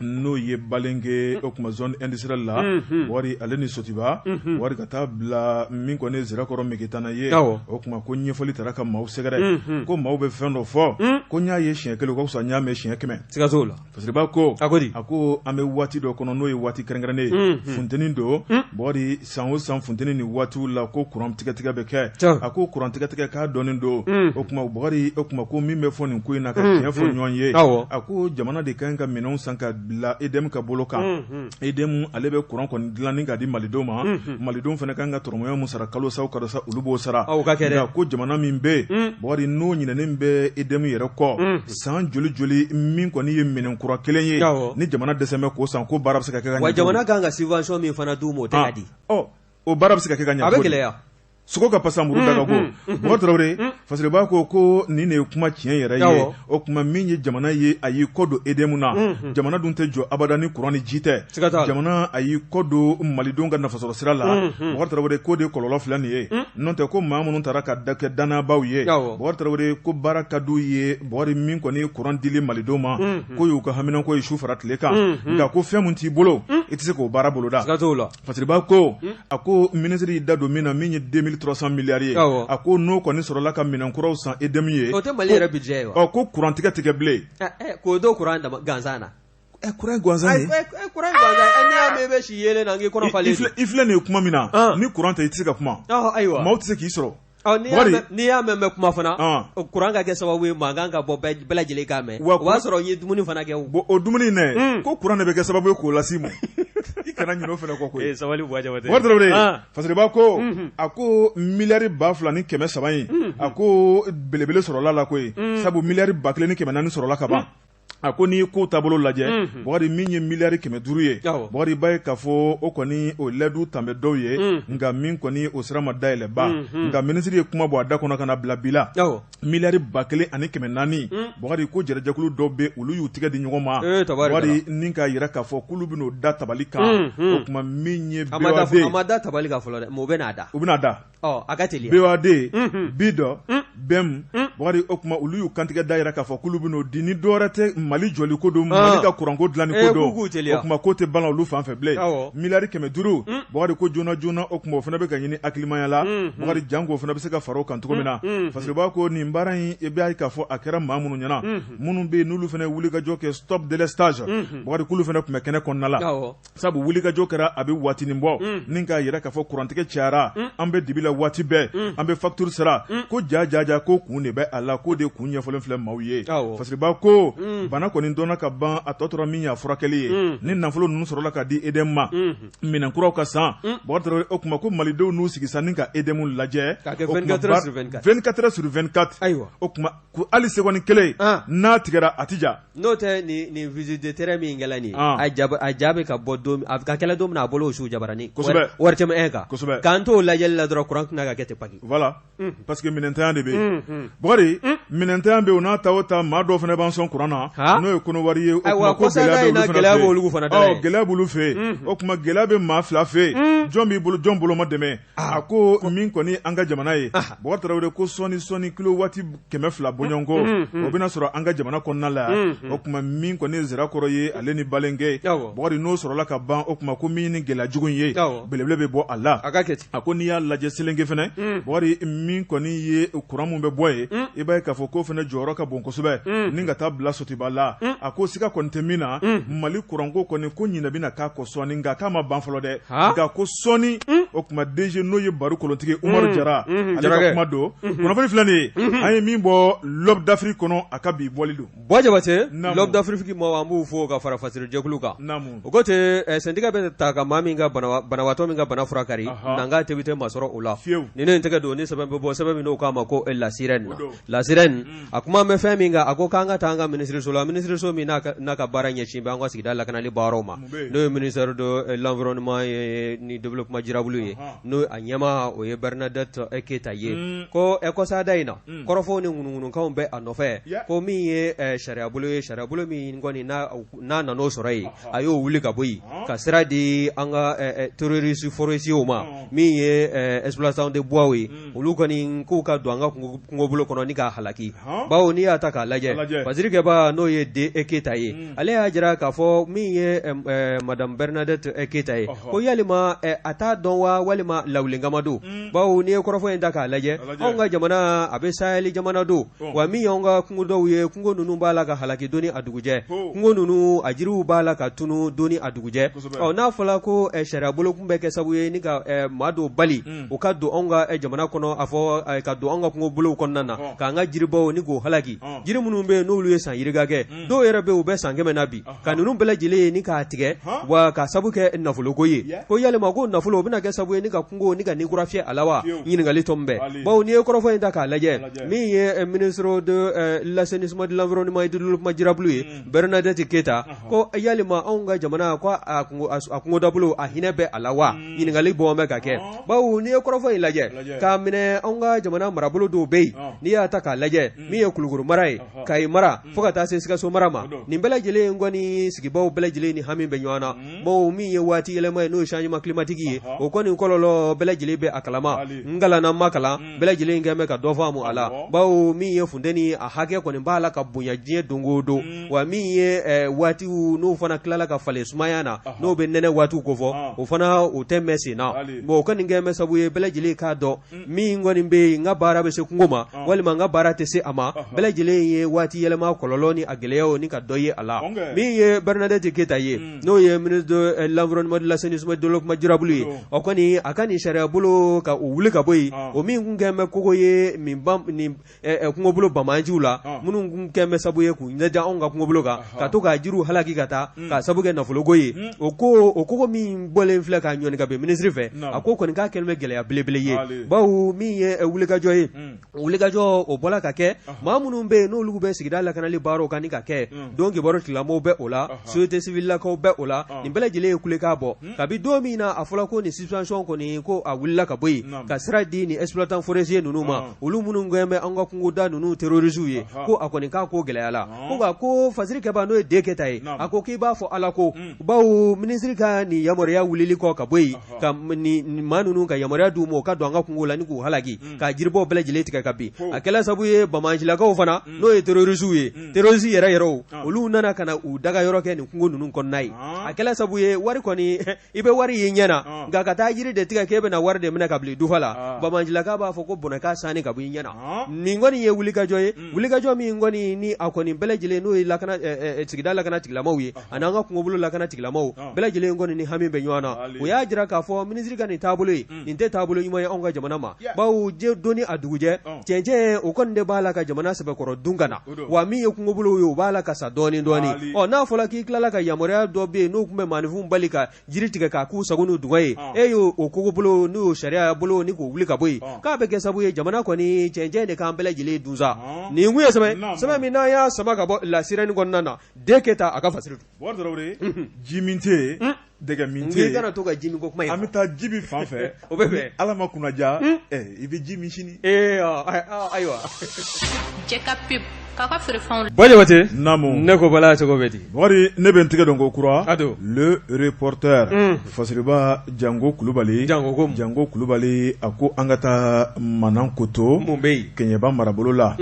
n'o ye Balenke, o tuma zone industrielle la, Bukari, ale ni Sotiba, Bukari, ka taa bila min kɔni ye Sirakɔrɔ Megetana ye. O tuma ko ɲɛfɔli taara ka maaw sɛgɛrɛ, ko maaw bɛ fɛn dɔ fɔ, ko n y'a ye siɲɛ kelen, o ka fisa n y'a mɛn siɲɛ 100. Siga t'o la. Fasiriba ko a ko di? A ko an bɛ waati dɔ kɔnɔ, n'o ye waati kɛrɛnkɛrɛnnen ye, funteni don. Bukari, san o san funteni ni waatiw la, ko kuran tigɛtigɛ bɛ kɛ. A ko kuran tigɛtigɛ k'a dɔnnen don. O tuma Bukari, o tuma ko min bɛ fɔ nin ko in na, ka tiɲɛ fɔ ɲɔgɔn ye, a ko jamana de ka kan ka minɛnw san ka bila EDM ka bolo kan. EDM ale bɛ kuran kɔni dilanni ka di malidenw ma. Malidenw fana ka kan ka tɔrɔmɔɲɔ min sara kalo sa o kalo sa, olu b'o sara. Nka ko jamana min bɛ yen, Bukari, n'o ɲinɛnen bɛ EDM yɛrɛ kɔ san joli joli, min kɔni ye minɛn kura kelen ye, ni jamana dɛsɛ bɛ k'o san, ko baara bɛ se ka kɛ ka ɲɛ? Wa jamana kan ka subvention min fana d'u ma, o tɛ ka di. O baara bɛ se ka kɛ ka ɲɛ? A bɛ gɛlɛya. Sogo ka pasa, muru da ka go. Bukari Tarawele, Fasiriba ko nin de ye kuma tiɲɛ yɛrɛ ye. O tuma min ye jamana ye, a y'i kɔ don EDM na. Jamana dun tɛ jɔ abada ni kuran ni ji tɛ. Jamana a y'i kɔ don malidenw ka nafasɔrɔ sira la. Bukari Tarawele, k'o de kɔlɔlɔ filɛ nin ye. N'o tɛ, ko maa minnu taara ka da kɛ dannabaw ye, Bukari Tarawele, ko baara ka d'u ye. Bukari, min kɔni ye kuran dili malidenw ma, ko y'u ka haminanko ye su fara tile kan. Nka ko fɛn min t'i bolo, i tɛ se k'o baara boloda. Fasiriba ko, a ko minisiri y'i da don min na, min ye 2300 milliards ye, a ko n'o kɔni sɔrɔla ka minɛn kuraw san EDM ye, o tɛ Mali yɛrɛ budget ye wa? Ɔ, ko kurantigɛ tɛ kɛ bilen. K'o don kuran dama gansan na. Kuran gansan ye. Kuran gansan, n'i y'a mɛn i bɛ si yeelen na, n k'i kɔnɔ falen. I filɛ nin ye kuma min na, ni kuran tɛ, i tɛ se ka kuma. Ayiwa. Maaw tɛ se k'i sɔrɔ. N'i y'a mɛn n bɛ kuma fana, kuran ka kɛ sababu ye mankan ka bɔ, bɛɛ lajɛlen k'a mɛn. O b'a sɔrɔ n ye dumuni fana kɛ. Bon, o dumuni in dɛ, ko kuran de bɛ kɛ sababu ye k'o las'i ma. I kana ɲinɛ o fana kɔ koyi. Sabali Buwa Jabate. Bukari Tarawele, Fasiriba ko, a ko miliyari 2300 in, a ko belebele sɔrɔla la koyi, sabu miliyari 1400 sɔrɔla ka ban. A ko n'i ye ko taabolo lajɛ, Bukari, min ye miliyari 500 ye, Bukari, b'a ye k'a fɔ o kɔni o lɛdu tan bɛ dɔw ye, nka min kɔni o sira ma dayɛlɛ ba. Nka minisiri ye kuma bɔ a da kɔnɔ ka na bila bi la, miliyari 1400, Bukari, ko jɛrɛjɛkulu dɔw bɛ, olu y'u tigɛ di ɲɔgɔn ma, Bukari, ni k'a jira k'a fɔ k'olu bɛn'o da tabali kan. O tuma min ye BOAD, a ma da tabali kan fɔlɔ dɛ, mais u bɛn'a da. U bɛna da. A ka teli. BOAD, BID, BEM, Bukari, o tuma olu y'u kantigɛ da jira k'a fɔ k'olu bɛn'o di, ni dɔwɛrɛ tɛ, Mali jɔli ko don, Mali ka kuranko dilanni ko don. O tuma k'o tɛ ban olu fan fɛ bilen. Miliyari 500, Bukari, ko joona joona, o tuma o fana bɛ ka ɲini hakilimaya la, Bukari, janko o fana bɛ se ka fara o kan cogo min na. Fasiriba ko nin baara in, i b'a ye k'a fɔ a kɛra maa minnu ɲɛna, minnu bɛ yen n'olu fana ye wulikajɔ kɛ, stop délestage, Bukari, k'olu fana tun bɛ kɛnɛ kɔnɔna la. Sabu wulikajɔ kɛra a bɛ waatinin bɔ, ni k'a jira k'a fɔ kurantigɛ cayara, an bɛ dibi la waati bɛɛ, an bɛ facture sara, ko ja ja ja, ko kun de bɛ a la, k'o de kun ɲɛfɔlen filɛ maaw ye. Fasiriba ko bana kɔni dɔnna ka ban, a tɔ tora min y'a furakɛli ye. Ni nafolo ninnu sɔrɔla ka di EDM ma, minɛn kuraw ka san, Bukari Tarawele, o tuma ko malidenw n'u sigi sa ni ka EDM lajɛ 24 sur 24. Ayiwa, o tuma ko hali seconde kelen n'a tigɛra, a tɛ ja. N'o tɛ, nin visite de terrain min kɛla nin ye, a ja bɛ ka bɔ don a ka kɛla don min na, a bolo o su jabaranin ORTM 1 kan, k'an t'o lajɛli la dɔrɔn, kuran tɛna ka kɛ ten paki. Voilà, parce que minɛntanya de bɛ yen, Bukari, minɛntanya bɛ yen. O n'a ta o ta, maa dɔw fana b'an sɔn kuran na, n'o ye Kɔnɔwari ye. Ayiwa, kɔsa in na gɛlɛya b'olu fana da la, gɛlɛya b'olu fɛ yen. O tuma gɛlɛya bɛ maa fila fɛ yen, jɔn b'i bolo, jɔn bolo ma dɛmɛ? A ko min kɔni an ka jamana ye, Bukari Tarawele, ko sɔɔni sɔɔni kilowatt 200 bɔɲɔgɔnko o bɛna sɔrɔ an ka jamana kɔnɔna la. O tuma min kɔni ye Sirakɔrɔ ye, ale ni Balenke, Bukari, n'o sɔrɔla ka ban, o tuma ko min ni gɛlɛya jugu ye belebele bɛ bɔ a la. A ko n'i y'a lajɛ Selenke fana, Bukari, min kɔni ye kuran min bɛ bɔ yen, i b'a ye k'a fɔ k'o fana jɔyɔrɔ ka bon kosɛbɛ, ni ka taa bila Sotiba la. A ko siga kɔni tɛ min na, Mali kuranko kɔni, ko ɲinɛ bɛna k'a kɔ sɔɔni, nka k'a ma ban fɔlɔ dɛ. Nka ko sɔɔni, o tuma DG, n'o ye baro kolontigi Umaru Jara, ale ka kuma don. Kunnafoni filɛ nin ye, an ye min bɔ L'Aube d'Afrique kɔnɔ, a ka bi bɔli don. Buwa Jabate, L'Aube d'Afrique maaw, an b'u fo ka fara fasirijɛkulu kan. O ko ten, sentigɛ bɛ ta ka maa min ka banabaatɔ min ka bana furakari, nka tebite ma sɔrɔ o la. Ni ne tɛgɛ don ni sɛbɛn bɛ bɔ, sɛbɛn min n'o k'a ma ko La Sirène na. La Sirène a kuma bɛ fɛn min kan, a ko k'an ka taa an ka minisiriso la, minisiriso min n'a ka baara ɲɛsin bɛ an ka sigida lakanali baaraw ma, n'o ye ministère de l'environnement ni développement durable ye, n'o a ɲɛmaa o ye Bernadette Keita ye. Ko kɔsada in na, kɔrɔfɔw ni ŋunuŋunukanw bɛ a nɔfɛ ko min ye sariyabolo ye, sariyabolo min kɔni n'a nan'o sɔrɔ yen, a y'o wuli ka bɔ yen ka sira di an ka terroristes forestiers ma, min ye exploitants de bois ye. Olu kɔni k'u ka don an ka kungobolo kɔnɔ ni k'a halaki, bawo n'i y'a ta k'a lajɛ, Fasirikɛba n'o ye D Keita ye, ale y'a jira k'a fɔ min ye madame Bernadette Keita ye, ko yalima a t'a dɔn wa walima lawulenkama don? Bawo n'i ye kɔrɔfɔ in ta k'a lajɛ, anw ka jamana a bɛ sahel jamana don wa, min y'anw ka kungodaw ye, kungo ninnu b'a la ka halaki don ni a dugujɛ, kungo ninnu a jiriw b'a la ka tunu don ni a dugujɛ. Ɔ n'a fɔra ko sariyabolo kun bɛ kɛ sababu ye ni ka maa dɔw bali u ka don anw ka jamana kɔnɔ, a fɔ ka don anw ka kungobolow kɔnɔna na k'an ka jiribaw ni k'o halaki, jiri minnu bɛ yen n'olu ye san yirika kɛ, dɔw yɛrɛ bɛ yen u bɛ san 100 na bi, ka ninnu bɛɛ lajɛlen ye ni k'a tigɛ wa ka sabu kɛ nafoloko ye, ko yalima ko nafolo o bɛna kɛ sababu ye ni ka kungo ni ka ni kura fiyɛ a la wa? Ɲininkali tɔ min bɛ, bawo n'i ye kɔrɔfɔ in ta k'a lajɛ, min ye ministre de l'assainissement, de l'environnement et du développement durable ye, Bernadette Keita, ko yalima anw ka jamana ko a kungodabolo a hinɛ bɛ a la wa? Ɲininkali bɔ bɛ ka kɛ, bawo n'i ye kɔrɔfɔ in lajɛ k'a minɛ anw ka jamana marabolo dɔw bɛ yen, n'i y'a ta k'a lajɛ, min ye Kulukoro mara ye, Kayi mara, fo ka taa se Sikaso mara ma, nin bɛɛ lajɛlen kɔni sigibaw bɛɛ lajɛlen ni hami bɛ ɲɔgɔn na, bawo min ye waati yɛlɛma ye, n'o ye changement climatique ye, o kɔni kɔlɔlɔ bɛɛ lajɛlen bɛ a kalama. N kalanna n ma kalan, bɛɛ lajɛlen kɛlen bɛ ka dɔ faamu a la, bawo min ye funteni a hakɛ kɔni b'a la ka bonya diɲɛ don o don, wa min ye waatiw n'o fana tilala ka falen sumaya na, n'o bɛ nɛnɛ waatiw kofɔ, o fana o tɛ mɛn sen na. Bon o kɔni kɛlen bɛ sababu ye bɛɛ lajɛlen k'a dɔn min kɔni bɛ yen, n ka baara bɛ se kungo ma walima n ka baara tɛ se a ma. Bɛɛ lajɛlen ye waati yɛlɛma kɔlɔlɔ ni a gɛlɛyaw ni ka dɔ ye a la. Min ye Bernadette Keita ye, n'o ye ministre de l'environnement, de l'assainissement et du développement durable ye, o kɔni a ka nin sariya bolo ka o wuli ka bɔ yen, o min kun kɛlen bɛ kogo ye nin kungobolo banbaanciw la, minnu kun kɛlen bɛ sabu ye k'u ɲɛja anw ka kungobolo kan, ka to ka jiriw halaki ka taa k'a sabu kɛ nafoloko ye, o ko o kogo min bɔlen filɛ k'a ɲɔni ka bin minisiri fɛ, a ko kɔni k'a kɛlen bɛ gɛlɛya belebele ye, bawo min ye wulikajɔ ye, wulikajɔ o bɔla ka kɛ maa minnu bɛ yen n'olu bɛ sigida lakanali baaraw kan ni ka kɛ don kibaru tigilamɔgɔw bɛ o la, société civile lakaw bɛ o la, nin bɛɛ lajɛlen ye kulekan bɔ kabi don min na a fɔra ko nin suspension kɔni ko a wulila ka bɔ yen ka sira di nin exploitant forestier ninnu ma, olu minnu kɛlen bɛ an ka kungoda ninnu terroristes ye, ko a kɔni k'a ko gɛlɛyala. Ko nka ko Fasiri Kɛba, n'o ye D Keita ye, a ko k'i b'a fɔ Ala ko, bawo minisiri ka nin yamaruya wulili kɔ ka bɔ yen, ka nin maa ninnu ka yamaruya d'u ma u ka don an ka kungo la ni k'u halaki, ka jiribɔw bɛɛ lajɛlen tigɛ ka bin, a kɛla sabu ye banbaancilakaw fana, n'o ye terroristes ye, terroristes yɛrɛ yɛrɛw, olu nana ka na u daga yɔrɔ kɛ nin kungo ninnu kɔnɔna ye. A kɛla sabu ye wari kɔni i bɛ wari y'i ɲɛ na, nka ka taa jiri de tigɛ k'e bɛna wari de minɛ ka bila i dufa la, banbaancilaka b'a fɔ ko bɔnɛ ka sanni ka bɔ i ɲɛ na. Nin kɔni ye wulikajɔ ye, wulikajɔ min kɔni ni a kɔni bɛɛ lajɛlen, n'o ye lakana sigida lakana tigilamaw ye ani an ka kungobolo lakana tigilamaw bɛɛ lajɛlen kɔni ni hami bɛ ɲɔgɔn na. O y'a jira k'a fɔ minisiri ka nin taabolo ye, nin tɛ taabolo ɲuman ye anw ka jamana ma, bawo don ni a dugujɛ cɛncɛn o kɔni de b'a la ka jamana sɛbɛkɔrɔ dun ka na, wa min ye kungobolow ye, u b'a la ka sa dɔɔnin dɔɔnin. Ɔ n'a fɔra k'i tilala ka yamaruya dɔ bɛ yen n'o tun bɛ maaninfinw bali ka jiri tigɛ k'a k'u sago n'u dungɔ ye, e y'o o kogobolo n'o y'o sariya bolo ni k'o wuli ka bɔ yen, k'a bɛ kɛ sababu ye jamana kɔni cɛncɛn de k'an bɛɛ lajɛlen dun sa. Nin kun ye sɛbɛn min n'an y'a sama ka bɔ La Sirène kɔnɔna na, D Keita a ka fasiri don. Ji min tɛ yen, dɛgɛ min tɛ yen, i kana to ka ji min ko kuma in an bɛ taa Jibi fan fɛ, o bɛ bɛn. Ala ma kunnaja, i bɛ ji min sini. Ee ayiwa. Jɛ ka pub k'a ka feerefɛnw. Buwa Jabate. Naamu. Ne ko Bala cogo bɛ di? Bakari, ne bɛ n tigɛ don ko kura. A don. Le reporter. Fasiriba Jango Kulubali. Jango ko. Jango Kulubali a ko an ka taa Manankoto. Mun bɛ yen? Kɛɲɛba marabolo la.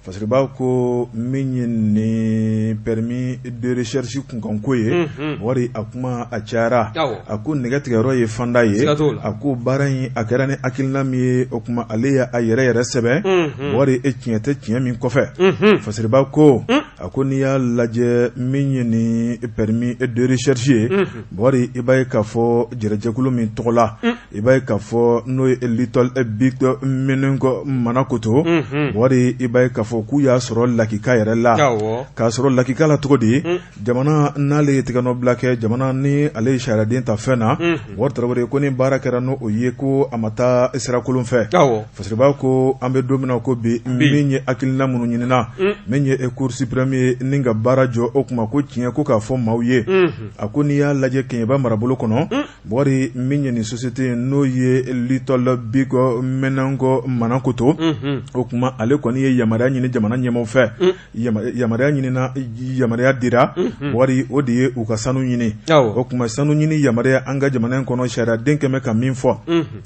Fasiriba ko min ye nin permis de recherche kunkanko ye, Bakari, a kuma a cayara, a ko nɛgɛ tigɛyɔrɔ ye fanda ye, a ko baara in a kɛra ni hakilina min ye, o tuma ale y'a yɛrɛ yɛrɛ sɛbɛn, Bakari, e tiɲɛ tɛ tiɲɛ min kɔfɛ. Fasiriba ko a ko n'i y'a lajɛ min ye nin permis de recherche ye, Bakari, i b'a ye k'a fɔ jɛrɛjɛkulu min tɔgɔ la I b'a ye k'a fɔ n'o ye Little Bit Mining Manakoto, Bukari, i b'a ye k'a fɔ k'u y'a sɔrɔ lakika yɛrɛ la, k'a sɔrɔ lakika la cogo di? Jamana n'ale ye tigɛnɔbila kɛ, jamana ni ale ye sariyaden ta fɛn na, Bukari Tarawele, ko ni baara kɛra n'o ye, ko a ma taa sirakolon fɛ. Fasiriba ko an bɛ don min na ko bi, min ye hakilina minnu ɲinina, min ye Cour suprême ye ni ka baara jɔ, o kuma ko tiɲɛ ko k'a fɔ maaw ye. A ko n'i y'a lajɛ Keɲeba marabolo kɔnɔ, Bukari, min ye nin société n'o ye Little Big Mining Manakoto, o tuma ale kɔni ye yamaruya ɲini jamana ɲɛmaaw fɛ. Yamaruya ɲinina, yamaruya dira. Bukari, o de ye u ka sanu ɲini. O tuma sanu ɲini yamaruya an ka jamana in kɔnɔ, sariyaden kɛmɛ ka min fɔ,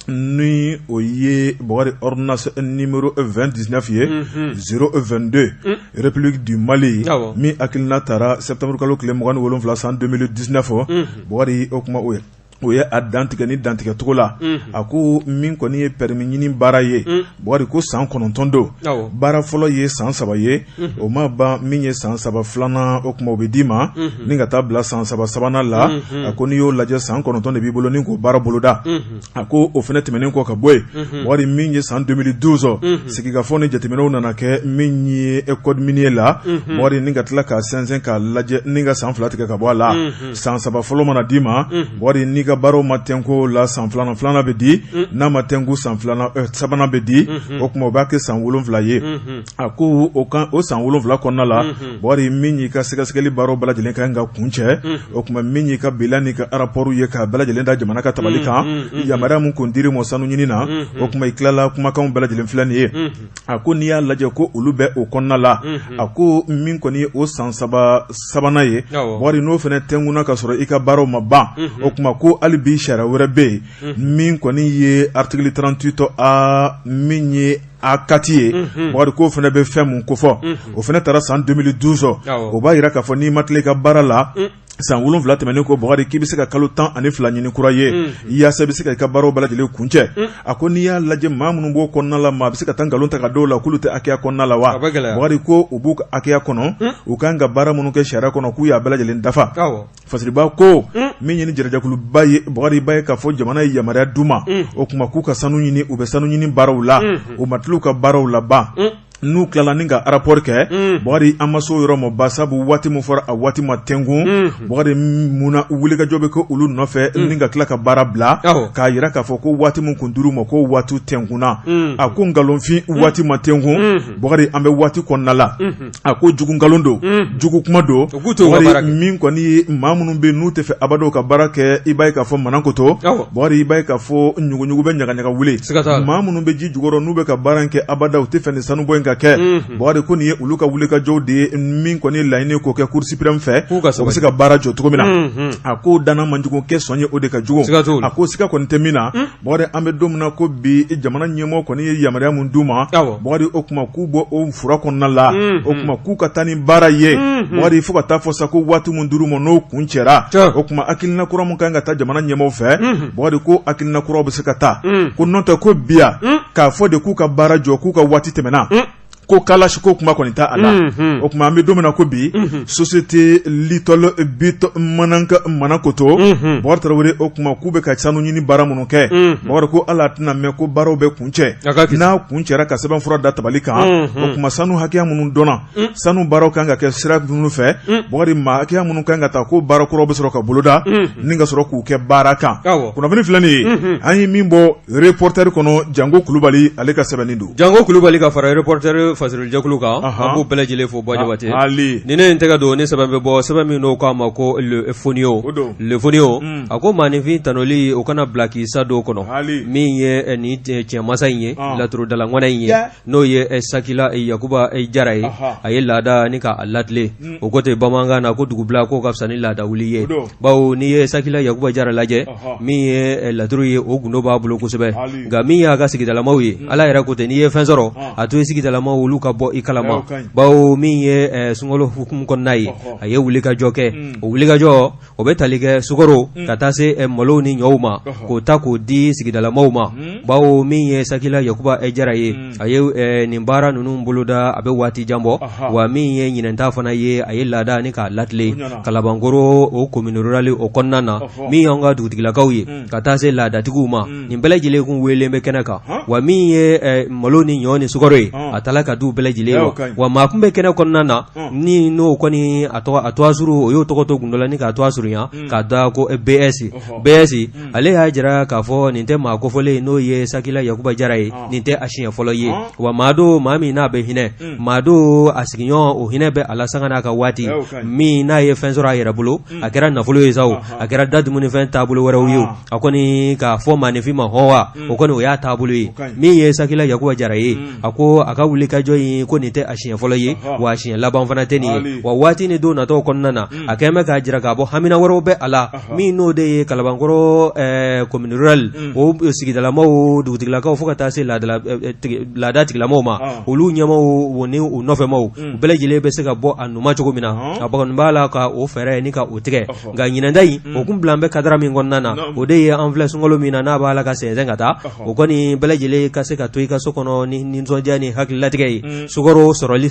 ni o ye, Bukari, ordonnance numéro 2019 ye 022 République du Mali, min hakilina taara septembre kalo tile 27 san 2019. Bukari, o kuma o ye o ye a dantigɛ ni dantigɛ cogo la. A ko min kɔni ye permis ɲini baara ye, Bukari, ko san 9 don. Baara fɔlɔ ye san 3 ye, o ma ban. Min ye san 3 filanan, o tuma o bɛ d'i ma ni ka taa bila san 3 sabanan la. A ko n'i y'o lajɛ, san 9 de b'i bolo ni k'o baara boloda. A ko o fana tɛmɛnen kɔ ka bɔ yen, Bukari, min ye san 2012 sigikafɔ ni jateminɛw nana kɛ min ye code minier la, Bukari, ni ka tila k'a sɛnsɛn k'a lajɛ ni ka san 2 tigɛ ka bɔ a la. San 3 fɔlɔ mana d'i ma, Bukari, n'i ka baaraw ma tɛnku la, san filanan filanan bɛ di. N'a ma tɛnku, san filanan sabanan bɛ di. O tuma o b'a kɛ san 7 ye. A ko o kan, o san 7 kɔnɔna la, Bukari, min y'i ka sɛgɛsɛgɛli baaraw bɛɛ lajɛlen ka kan ka kuncɛ, o tuma min y'i ka bilan n'i ka rapport ye k'a bɛɛ lajɛlen da jamana ka tabali kan, yamaruya min kun dir'i ma sanu ɲini na, o tuma i tilala kumakanw bɛɛ lajɛlen filɛ nin ye. A ko n'i y'a lajɛ ko olu bɛ o kɔnɔna la, a ko min kɔni ye o san 3 sabanan ye, Bukari, n'o fana tɛnkunna ka sɔrɔ i ka baaraw ma ban, o tuma ko hali bi sariya wɛrɛ bɛ yen, min kɔni ye article 38 A min ye A quatre ye. Bukari, k'o fana bɛ fɛn mun kofɔ, o fana taara san 2012. O b'a jira k'a fɔ n'i ma tila i ka baara la san 7 tɛmɛnen kɔ, Bukari, k'i bɛ se ka kalo 12 ɲini kura ye yaasa i bɛ se ka i ka baaraw bɛɛ lajɛlen kuncɛ. A ko n'i y'a lajɛ, maa minnu b'o kɔnɔna la, maa bɛ se ka taa nkalon ta ka dɔw la k'olu tɛ hakɛya kɔnɔna la wa? Bukari, ko u b'u ka hakɛya kɔnɔ, u kan ka baara minnu kɛ sariya kɔnɔ, k'u y'a bɛɛ lajɛlen dafa. Fasiriba ko min ye ni jɛrɛjɛkuluba ye, Bukari, b'a ye k'a fɔ jamana ye yamaruya d'u ma, o tuma k'u ka sanu ɲini, u bɛ sanu ɲini baaraw la, u ma tila u ka baaraw la ban. N'u tilala ni ka rapport kɛ, Bukari, an ma s'o yɔrɔ ma ba, sabu waati min fɔra, a waati ma tɛnkun. Bukari, munna wulikajɔ bɛ kɛ olu nɔfɛ ni ka tila ka baara bila k'a jira k'a fɔ ko waati min kun dir'u ma, ko waati tɛnkunna? A ko nkalonfin, waati ma tɛnkun. Bukari, an bɛ waati kɔnɔna la. A ko jugu nkalon don, jugu kuma don. Min kɔni ye maa minnu bɛ n'u tɛ fɛ abada ka baara kɛ, i b'a ye k'a fɔ Manakoto, Bukari, i b'a ye k'a fɔ ɲuguɲugu bɛ ɲagaɲaga wuli. Maa minnu bɛ ji jukɔrɔ n'u bɛ ka baara in kɛ abada, u tɛ fɛ ni sanubɔ in ka kɛ. Bukari, ko nin ye olu ka wulikajɔw de ye. Min kɔni laɲini k'o kɛ Cour suprême fɛ, o bɛ se ka baara jɔ cogo min na. A ko danna man jugu kɛ sɔn ye, o de ka jugu. A ko siga kɔni tɛ min na, Bukari, an bɛ don min na ko bi, jamana ɲɛmɔgɔ kɔni ye yamaruya min d'u ma, Bukari, o tuma k'u bɔ o fura kɔnɔna la, o tuma k'u ka taa ni baara ye, Bukari, fo ka taa fɔ sa ko waati min dir'u ma, n'o kuncɛra, o tuma hakilina kura min kan ka taa jamana ɲɛmɔgɔ fɛ, Bukari, ko hakilina kuraw bɛ se ka taa. Ko n'o tɛ, ko bi yan k'a fɔ de k'u ka baara jɔ, k'u ka waati tɛmɛna, ko kalasi ko kuma kɔni t'a la. O tuma an bɛ don min na ko bi, société Little Bit Manakoto, Bukari Tarawele, o tuma k'u bɛ ka sanu ɲini baara minnu kɛ, Bukari, ko ala tɛna mɛn ko baaraw bɛ kuncɛ. N'a kuncɛra ka sɛbɛnfura da tabali kan, o tuma sanu hakɛya minnu dɔnna, sanu baaraw kan ka kɛ sira minnu fɛ, Bukari, maa hakɛya minnu kan ka taa, ko baara kuraw bɛ sɔrɔ ka boloda ni ka sɔrɔ k'u kɛ baara kan. Kunnafoni filɛ nin ye, an ye min bɔ Reporter kɔnɔ, Jango Kulubali ale ka sɛbɛnni don. Jango Kulubali ka fara Reporter fasirijɛkulu kan, an b'u bɛɛ lajɛlen fo. Bɔ Jabate, ni ne ye n tɛgɛ don ni sɛbɛn bɛ bɔ, sɛbɛn min n'o k'a ma ko Le Fonio. Le Fonio a ko maaninfin tanuli, o kana bila k'i sa don kɔnɔ. Min ye nin cɛmasa in ye, laturudala ŋana in ye, n'o ye Sakila Yakuba Jara ye, a ye laada ni k'a latilen. O ko tɛ bamanankan na ko dugubila k'o ka fisa ni laada wuli ye, bawo n'i ye Sakila Yakuba Jara lajɛ, min ye laturu ye, o gundo b'a bolo kosɛbɛ. Nka min y'a ka sigidalamaw ye, Ala yɛrɛ ko ten, n'i ye fɛn sɔrɔ, a to i sigidalamaw olu ka bɔ i kalama bawo min ye sunkalo hukumu kɔnɔna ye a ye wulikajɔ kɛ o wulikajɔ o bɛ tali kɛ sukaro ka taa se malo ni ɲɔw ma k'o ta k'o di sigidalamaw ma bawo min ye Sakila Yakuba Jara ye a ye nin baara ninnu boloda a bɛ waati jan bɔ wa min ye ɲinɛnta fana ye a ye laada ni k'a latilen Kalabankɔrɔ o commune rurale o kɔnɔna na min y'an ka dugutigilakaw ye ka taa se laadatigiw ma nin bɛɛ lajɛlen kun weele bɛ kɛnɛ kan wa min ye malo ni ɲɔ ni sukaro ye a taara ka di u bɛɛ lajɛlen ma wa maa kun bɛ kɛnɛ kɔnɔna na ni n'o kɔni a tɔgɔ a tɔgɔ suru o y'o tɔgɔ to gundo la ni k'a tɔgɔ surunya k'a da ko BS BS ale y'a jira k'a fɔ nin tɛ maa kofɔlen n'o ye Sakila Yakuba Jara ye nin tɛ a siɲɛ fɔlɔ ye wa maa don maa min n'a bɛ hinɛ maa don a sigiɲɔgɔn o hinɛ bɛ a la sanga n'a ka waati min n'a ye fɛn sɔrɔ a yɛrɛ bolo a kɛra nafolo ye sa a kɛra da dumunifɛn taabolo wɛrɛw ye a kɔni k'a fɔ maaninfin ma hɔn wa o kɔni o y'a taabolo ye min ye Sakila Yakuba Jara ye a ko a ka wulikajɔ in ko nin tɛ a siɲɛ fɔlɔ ye wa a siɲɛ laban fana tɛ nin ye wa waati ni don natɔw kɔnɔna na a kɛlen bɛ k'a jira k'a bɔ hamina wɛrɛw bɛ a la min n'o de ye Kalabankɔrɔ commune rurale o sigidalamaw dugutigilakaw fo ka taa se laada tigilamaw ma olu ɲɛmaaw ni u nɔfɛmaw u bɛɛ lajɛlen bɛ se ka bɔ a numa cogo min na a kɔni b'a la ka o fɛɛrɛ ni ka o tigɛ nka ɲinɛnta in o kun bila bɛ cadre min kɔnɔna na o de ye an filɛ sunkalo min na n'a b'a la ka sɛnsɛn ka taa o kɔni bɛɛ lajɛlen ka se ka to i ka so kɔnɔ ni nisɔndiya ni hakililatigɛ ye sukaro sɔrɔli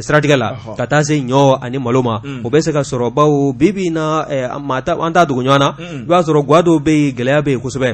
siratigɛ la ka taa se ɲɔ ani malo ma o bɛ se ka sɔrɔ bawo bi bi in na an t'a dogo ɲɔgɔn na i b'a sɔrɔ gwa dɔw bɛ yen gɛlɛya bɛ yen kosɛbɛ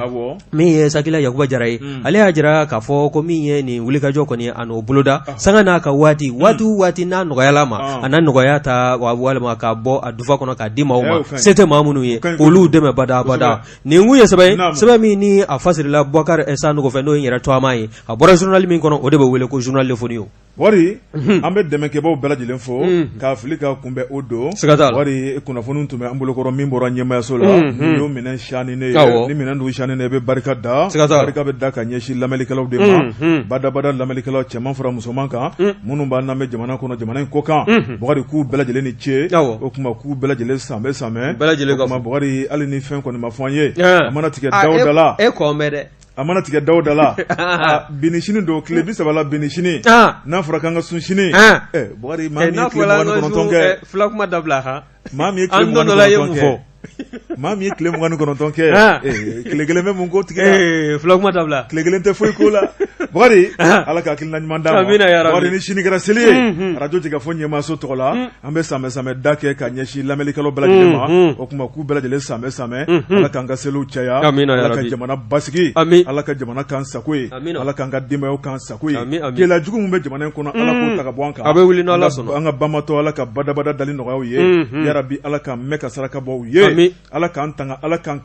min ye Sakila Yakuba Jara ye ale y'a jira k'a fɔ ko min ye nin wulikajɔ kɔni a n'o boloda sanga n'a ka waati waati o waati n'a nɔgɔyala ma a na nɔgɔya ta walima ka bɔ a dufa kɔnɔ k'a di maaw ma se tɛ maa minnu ye k'olu dɛmɛ badabada nin kun ye sɛbɛn ye sɛbɛn min ni a fasirila Bubakari Sanogo fɛ n'o ye n yɛrɛ tɔgɔma ye a bɔra journal min kɔnɔ o de bɛ wele ko journal Le Fonio. Wari an bɛ dɛmɛkɛbaw bɛɛ lajɛlen fo k'a fili ka kunbɛn o don wari kunnafoni tun bɛ an bolokɔrɔ min bɔra ɲɛmayaso la n'o minɛn sani ne ye ni minɛn dun sani ne bɛ barika da barika bɛ da ka ɲɛsin lamɛnlikɛlaw de ma badabada lamɛnlikɛlaw cɛman fara musoman kan minnu b'an lamɛn jamana kɔnɔ jamana in kɔkan Bukari k'u bɛɛ lajɛlen ni ce o tuma k'u bɛɛ lajɛlen sanbɛ sanbɛ Bukari hali ni fɛn kɔni ma fɔ an ye a mana tigɛ da da la e dɛ a mana tigɛ da da la bi ni sini don tile 30 la bi ni sini n'a fɔra k'an ka sun sini Bukari maa min ye tile 29 kɛ fula kuma dabila han maa min ye tile 29 kɛ maa min ye tile 29 kɛ tile kelen bɛ mun ko tigi la fula kuma dabila tile kelen tɛ foyi ko la Bukari Ala ka hakilina ɲuman d'an ma Bukari ni sini kɛra seli ye arajo Jɛkafɔ ɲɛmaaso tɔgɔ la an bɛ sanbɛ sanbɛ da kɛ ka ɲɛsin lamɛnlikɛlaw bɛɛ lajɛlen ma o tuma k'u bɛɛ lajɛlen sanbɛ sanbɛ Ala k'an ka seliw caya Ala ka jamana basigi Ala ka jamana k'an sago ye Ala k'an ka denbayaw k'an sago ye gɛlɛya jugu min bɛ jamana in kɔnɔ Ala k'o ta ka bɔ an kan a bɛ wuli n'Ala sɔnna an ka banbaatɔ Ala ka badabada dali nɔgɔya u ye yarabi Ala k'an mɛn ka saraka bɔ u ye Ala k'an tanga Ala k'an